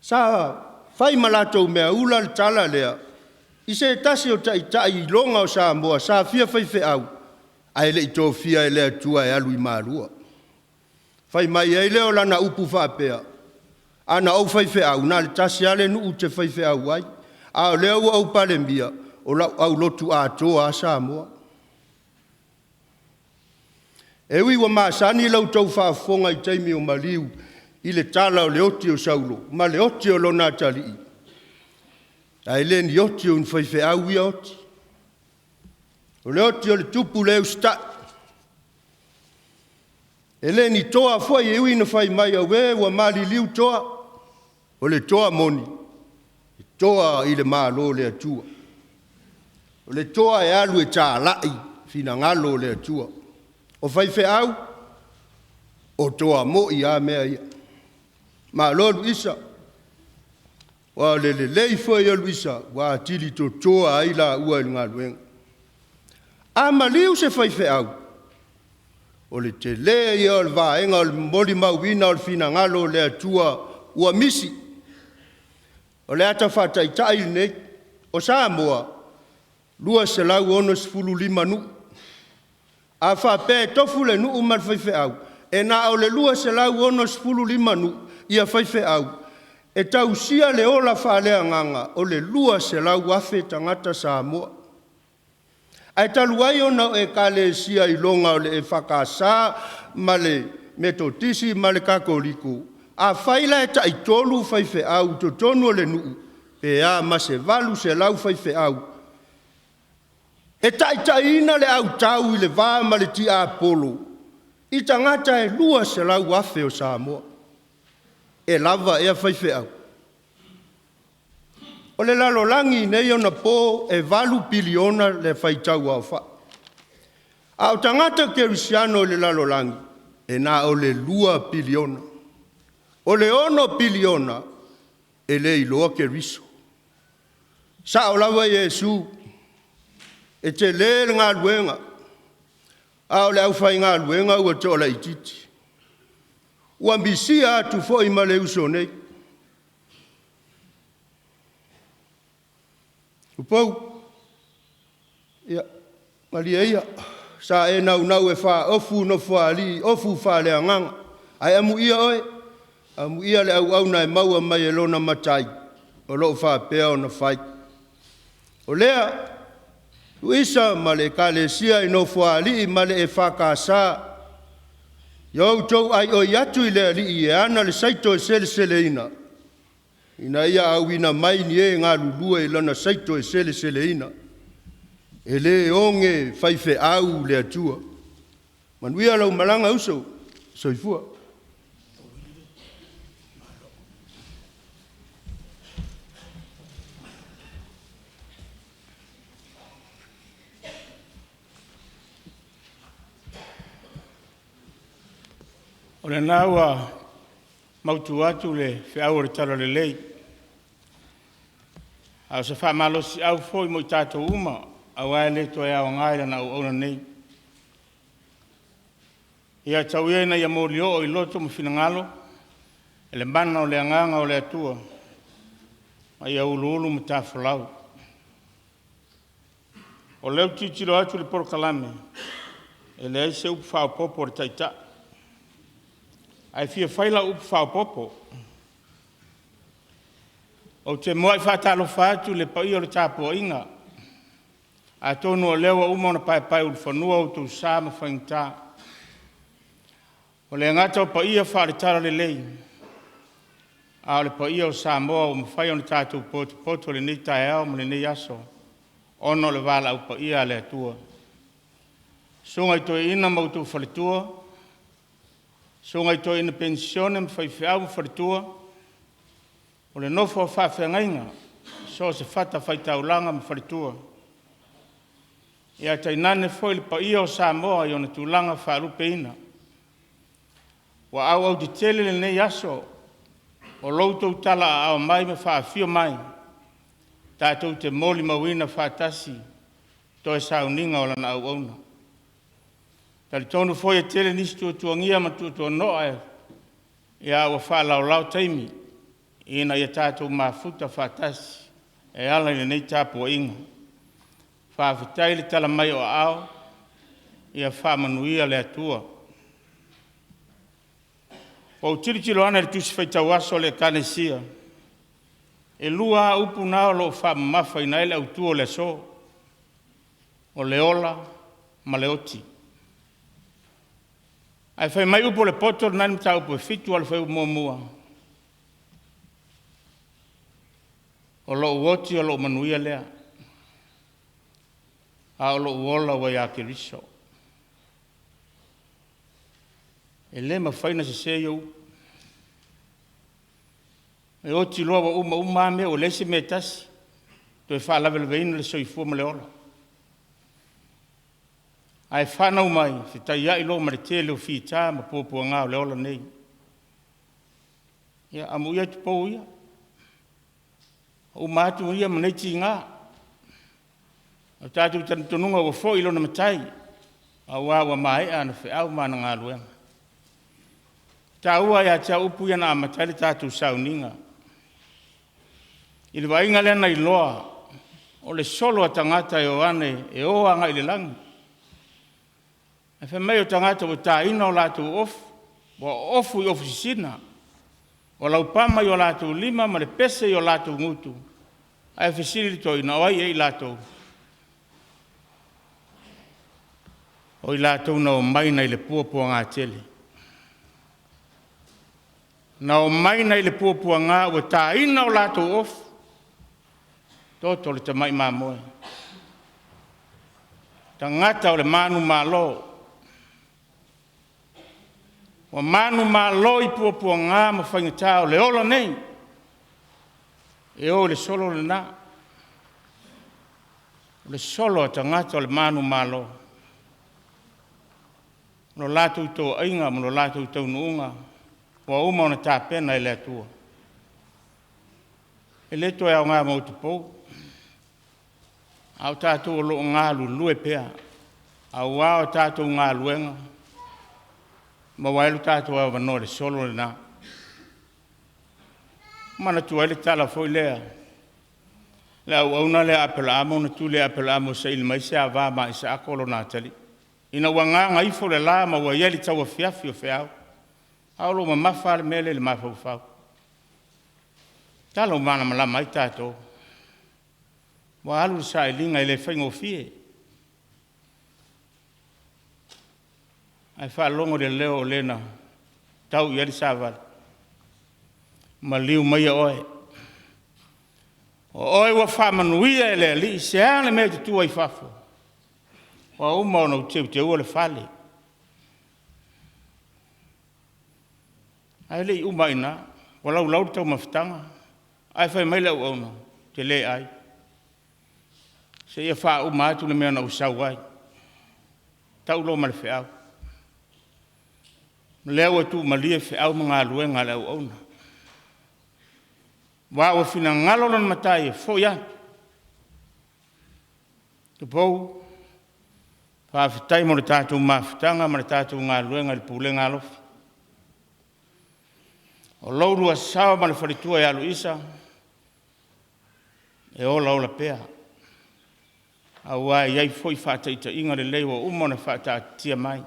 Speaker 1: sa fai ma latou meaula le tala lea i se tasi o taitai iloga o Samoa sa fia faifeau ae le i tofia e le Atua e alu i Malua. Fai mai ai lea o lana upu faapea, a na ou faifeau, na o le tasi lava le nuu ou te faifeau ai, a o lea ua ou Palemia, o lau aulotu atoa lava Samoa. E ui ua masani la outou faafofoga i taimi o maliu i le tala o le oti o Saulo ma le oti o lona atalii, ae le ni oti o ni faifeau ia oti. O le oti o le tupu le usitai. E le ni toa foi e ui ina fai mai, auē ua maliliu toa. O le toa moni, e toa i le Malo o le Atua. O le toa e alu e talai finagalo o le Atua. O faifeau, o toa moi lava mea ia. Malo Luisa, aua o le lelei foi o Luisa ua atili totoa ai laua i le galuega. A maliu se faifeau, o le tele ia o le vaega o le molimauina o le finagalo o le Atua ua misi. O le ata faataitai lenei, o Samoa, e 265 nuu. A faapea e tofu le nuu ma le faifeau, e na o le 265 nuu faifeau e tausia le ola faaleagaga o le 200,000 tagata Samoa. Ae talu ai ona o Ekalesia iloga o le EFKS ma le Metotisi ma le Katoliko, afai la e taitolu faifeau i totonu o le nuu, pe a ma se 800 faifeau e taitaiina le autau i le va ma le tiapolo i tagata e 200,000 o Samoa. E lava ea faifeau? O le lalolagi i nei ona po e 8 piliona le faitau aofai, a o tagata kerisiano i le lalolagi, e na o le 2 piliona. O le 6 piliona e le iloa Keriso. E sao lava Iesu, e tele le galuega, a o le aufaigaluega ua toalaitiiti. Ua misia atu foi ma le uso nei. Tupou, ia malie ia, sa e naunau e faaofu Nofoalii, ofu faaleagaga, ae amuia oe, amuia le auauna e maua mai e lona Matai.
Speaker 8: o loo faapea ona fai. O lea, Tuisa ma le Ekalesia i Nofoalii ma le EFKS, ia outou aioi atu i le Alii e ana le saito e seleseleina, ina ia auina mai ni e galulue i lana saito e seleseleina. E le oge faifeau le Atua. Manuia lau malaga uso. Soifua.
Speaker 2: O lena ua mautu atu le feau o le Talalelei, a o se faamalosiau foi mo i tatou uma, aua e le toe aoga i lana auauna nei. Ia tau ia ina ia molioo i loto ma finagalo le mana o le agaga o le Atua, ma ia uluulu matafolau. O lea ou te tilotilo atu i le polokalame, e leai se upu faaopoopo a le Taitai, ae fia fai lau upu faaopoopo. Ou te muai faatalofa atu i le paia o le tapuaiga, atonu o lea ua uma ona paepaeulufanua o outou sa ma faigata. Ua le gata o paia faale-Talalelei, a o le paia o Samoa ua mafai ona tatou potopoto i lenei taeao ma lenei aso, ona o le valaau paia a le Atua. Susuga i Toeaina ma outou faletua, susuga i toeaina penisione ma faifeau ma faletua, o le nofo a faafeagaiga i so o se fatafaitaulaga ma faletua, ia tainane foi le paia o Samoa i ona tulaga faalupeina. Ua auau tetele lenei aso o lo outou talaaao mai ma faafio mai tatou te molimauina faatasi toe sauniga o Lana auauna. E talitonu foi e tele nisi tuatuagia ma tuatuano'a a ua faalaolao taimi ina ia tatou mafuta faatasi e ala i lenei tapuaiga. Faafetai le tala mai o aao, ia faamanuia le Atua. Ua ou tilotilo ane i le Tusi Faitau Aso a le Ekalesia, e lua lava upu na o lo o faamamafaina ai le autu o le aso, o le ola ma le oti. Ae fai mai upu o le poto lena i le mataupu 7 i le fuaiupu 1, “O lou oti o lou manuia lea, a o lou ola ua ia Keriso.” E le mafai ona sese ia upu. E oti loa ua uma uma lava mea ua leai se mea e tasi e toe faalavelaveina le soifua ma le ola. Ae fanau mai, fetaiai loa ma le tele o fita ma puapuaga o le ola nei. Ia amuia tupou ia, ua uma atu ia ma nei tiga. O le tatou talitonuga ua foi i lona Matai, aua ua maea ana feau ma ana galuega. E taua ia te au upu ia na amata ai le tatou sauniga. I le vaaiga lea na iloa o le solo a tagata e o ane e o agai i le lagi, ae fai mai o tagata ua taina o latou ofu, ua ofu i ofu sisina, ua laupama i o latou lima ma le pese i o latou gutu. Ae fesili le toeaina, o ai ea i latou? O i latou na omai nai le puapuagatele, na omai nai le puapuaga ua taina o latou ofu, toto le tamai mamoe, tagata o le manumalo. Ua manumalo i puapuaga ma faigata o le ola nei, e o i le solo lena, o le solo a tagata o le manumalo. O lo latou toaiga ma lo latou taunuuga ua uma ona tapena e le Atua. E le toe aoga mo tupou, a o tatou o lo o galulue pea aua a tatou galuega e maua ai lo tatou avanoa i le solo lena. E manatua ai le tala foi lea a le auauna lea a Aperaamo na tuli e Aperaamo e saili mai se ava ma Isaako lona atalii, ina ua gagaifo le la ma ua i ai le tauafiafi o feau, a o lo o mamafa lava le mea lea i le mafaufau. Tala ua malamalama ai tatou. Ua alu le sailiga e le faigofie. Ae faalogo i le leo o le na tau i ai le savali, maliu maia oe. O oe ua faamanuia e le Alii, se a le mea e te tu ai i fafo? Ua uma ona ou teuteua le fale. Ae le i uma ai i ina, ua laulau le taumafataga, ae fai mai le auauna, ou te le ai, seia faauma atu le mea na ou sau ai. Tau loa ma le feau. O lea ua tuumalie feau ma galuega a le auauna, aua ua finagalo lona Matai e foi atu. Tupou, faafetai mo le tatou mafutaga ma le tatou galuega i le pulega alofa. O lo oulua sao ma le faletua ia Luisa, e olaola pea, aua e i ai foi faataitaiga lelei ua uma ona faataatitia mai. E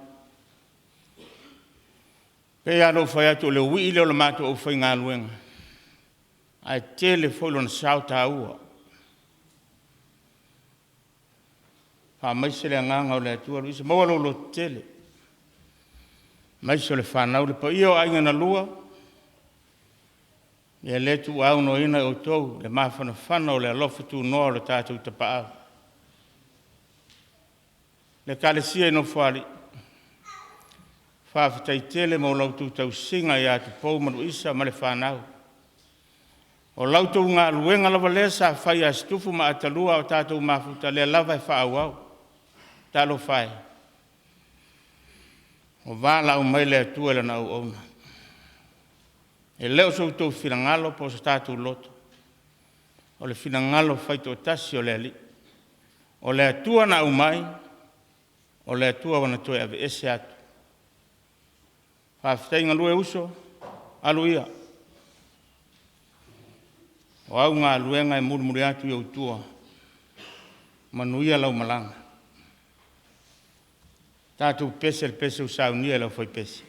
Speaker 2: pei lava ona ou fai atu o le uii lea o le matou aufaigaluega, ae tele foi lona sao taua. Faamaise le agaga o le Atua Luisa, maua lou lototele, aemaise o le fanau. Le paia o aiga na lua, ia le tuuaunoaina e outou le mafanafana o le alofa tunoa o le tatou Tapaau. Le Ekalesia i Nofoalii, faafetai tele mo la outou tausiga ia Tupou ma Luisa ma le fanau. O la outou galuega lava lea sa fai ia Situfo ma Atalua a o tatou mafuta, o lea lava e faaauau. Talofa e, ua valaau mai le Atua i Lana auauna, e le o so outou finagalo po o so tatou loto, o le finagalo faitoatasi o le Alii. O le Atua na aumai, o le Atua ua na toe aveese atu. Faafetai galue uso, alu ia. O au galuega e mulimuli atu i ou tua, manuia lau malaga. Tatou pese i le pese ua saunia e le aufaipese.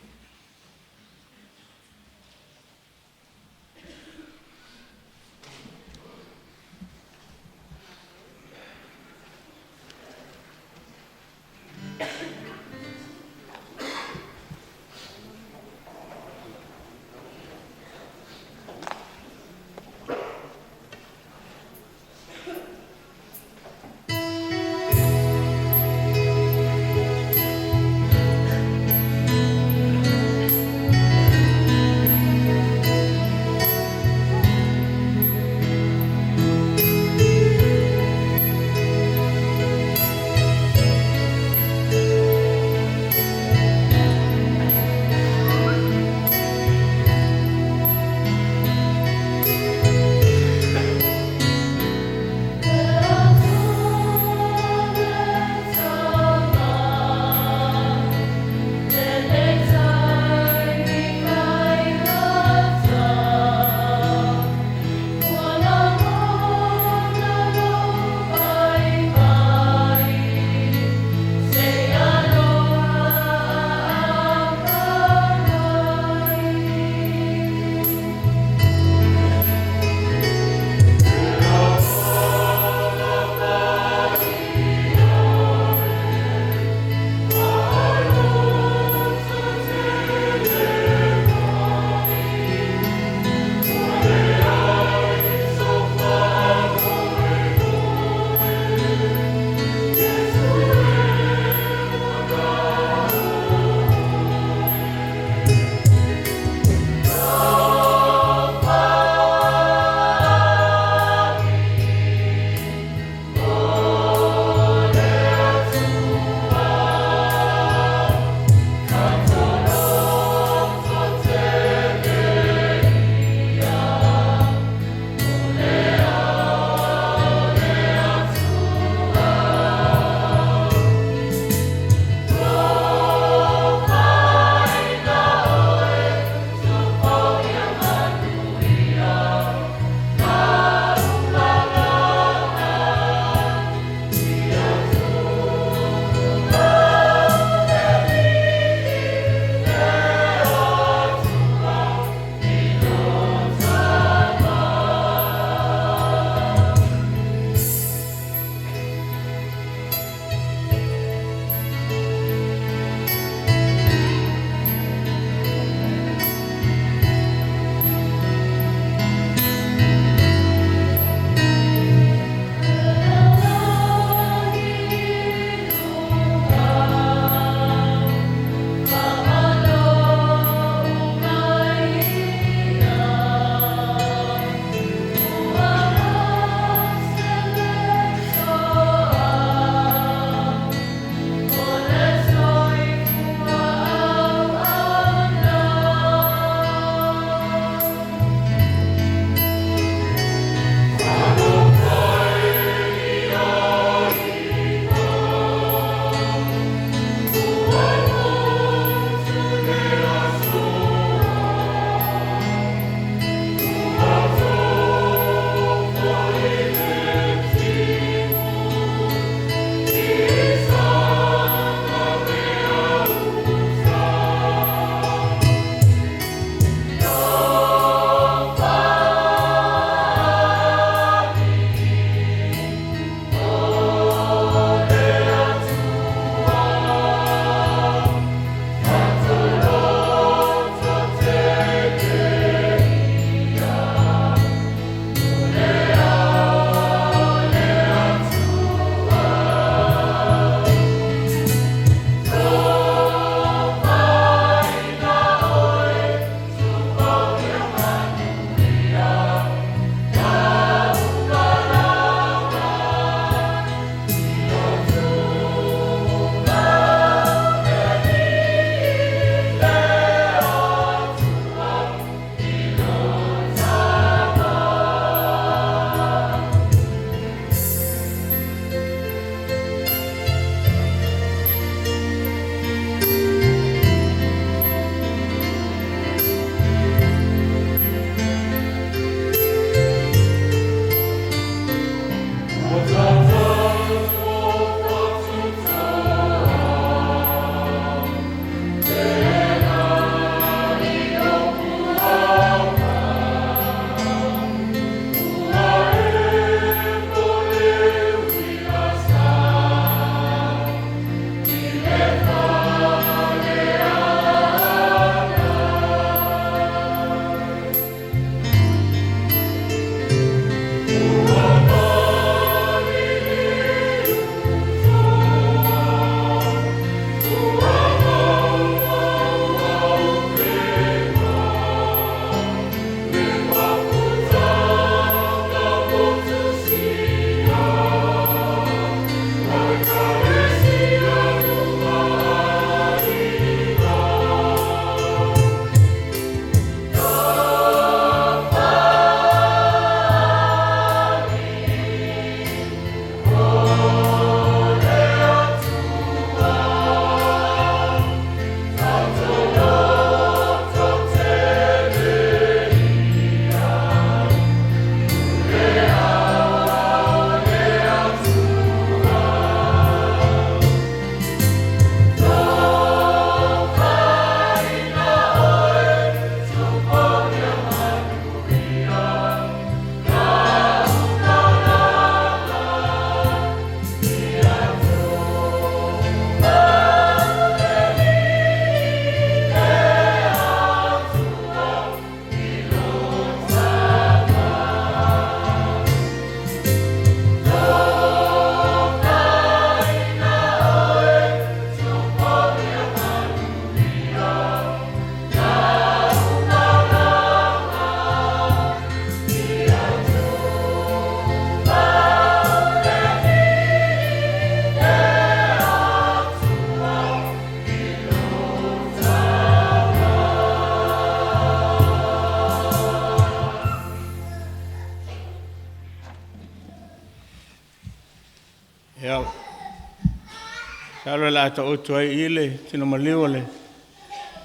Speaker 2: Masalo o le a taoto ai i le tino maliu o le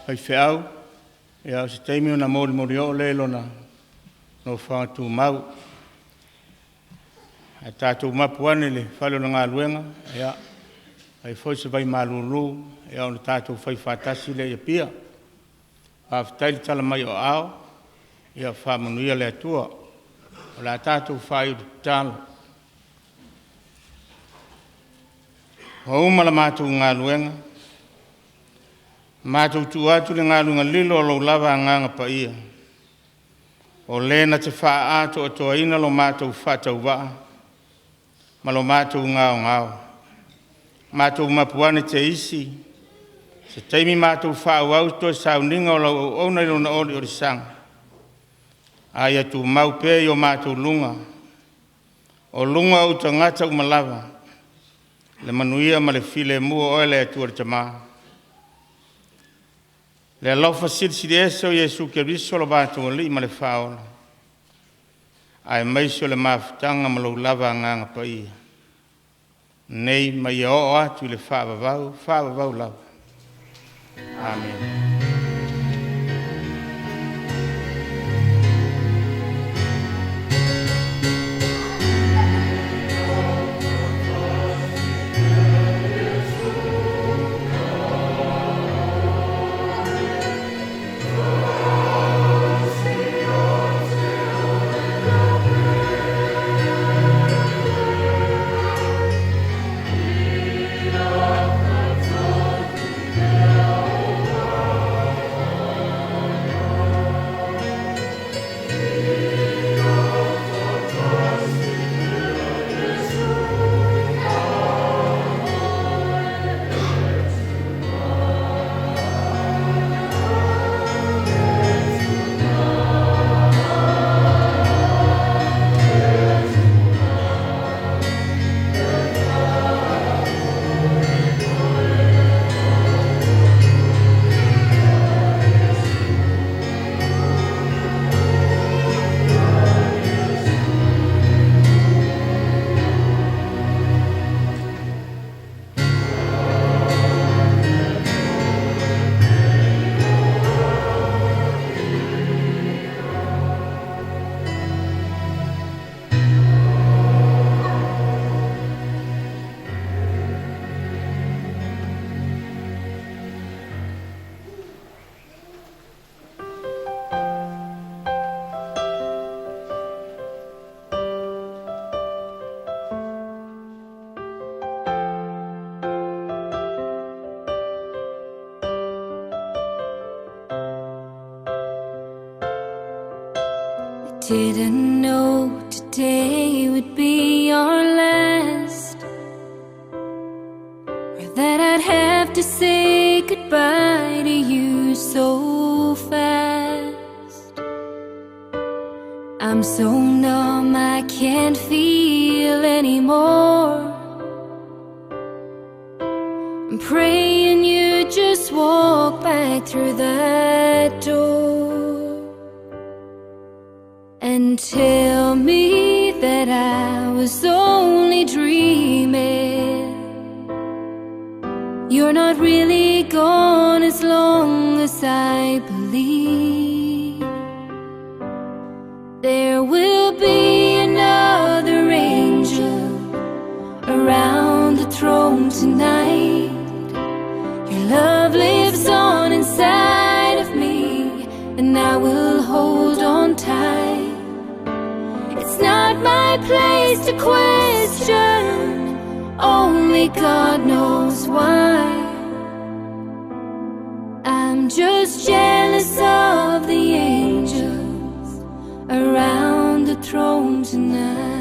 Speaker 2: faifeau, ia o se taimi ona molimoli oo lea i lona nofoaga tumau. Ae tatou mapu ane i le fale o le galuega, ia, fai foi se vai malulu, ia ona tatou fai faatasi lea i Apia. Faafetai le tala mai o aao, ia faamanuia le Atua. O le a tatou faaiu i le tatalo. Ua uma la matou galuega, matou tuu atu le galuega lilo a lou lava Agaga Paia, o Le na te faaatoatoaina lo matou faatauvaa ma lo matou gaogao. Matou mapu ane te isi, se taimi matou faaauau toe sauniga o lau auauna i lona oliolisaga, a ia tumau pea i o matou luga, o luga o ou tagata uma lava, le manuia ma le filemu o Oe le Atua le Tama. Le alofa Silisili Ese o Iesu Keriso lo matou Alii ma le Faaola, aemaise o le mafutaga ma lou lava Agaga Paia, nei ma ia oo atu i le faavavau, faavavau lava. Amene.
Speaker 9: Didn't know today would be our last, or that I'd have to say goodbye to you so fast. I'm so numb I can't feel anymore. I'm praying you just walk back through that door and tell me that I was only dreaming. You're not really gone as long as I believe. There will be another angel around the throne tonight. Your love lives on inside of me, and I will hold on tight. It's not my place to question, only God knows why. I'm just jealous of the angels around the throne tonight.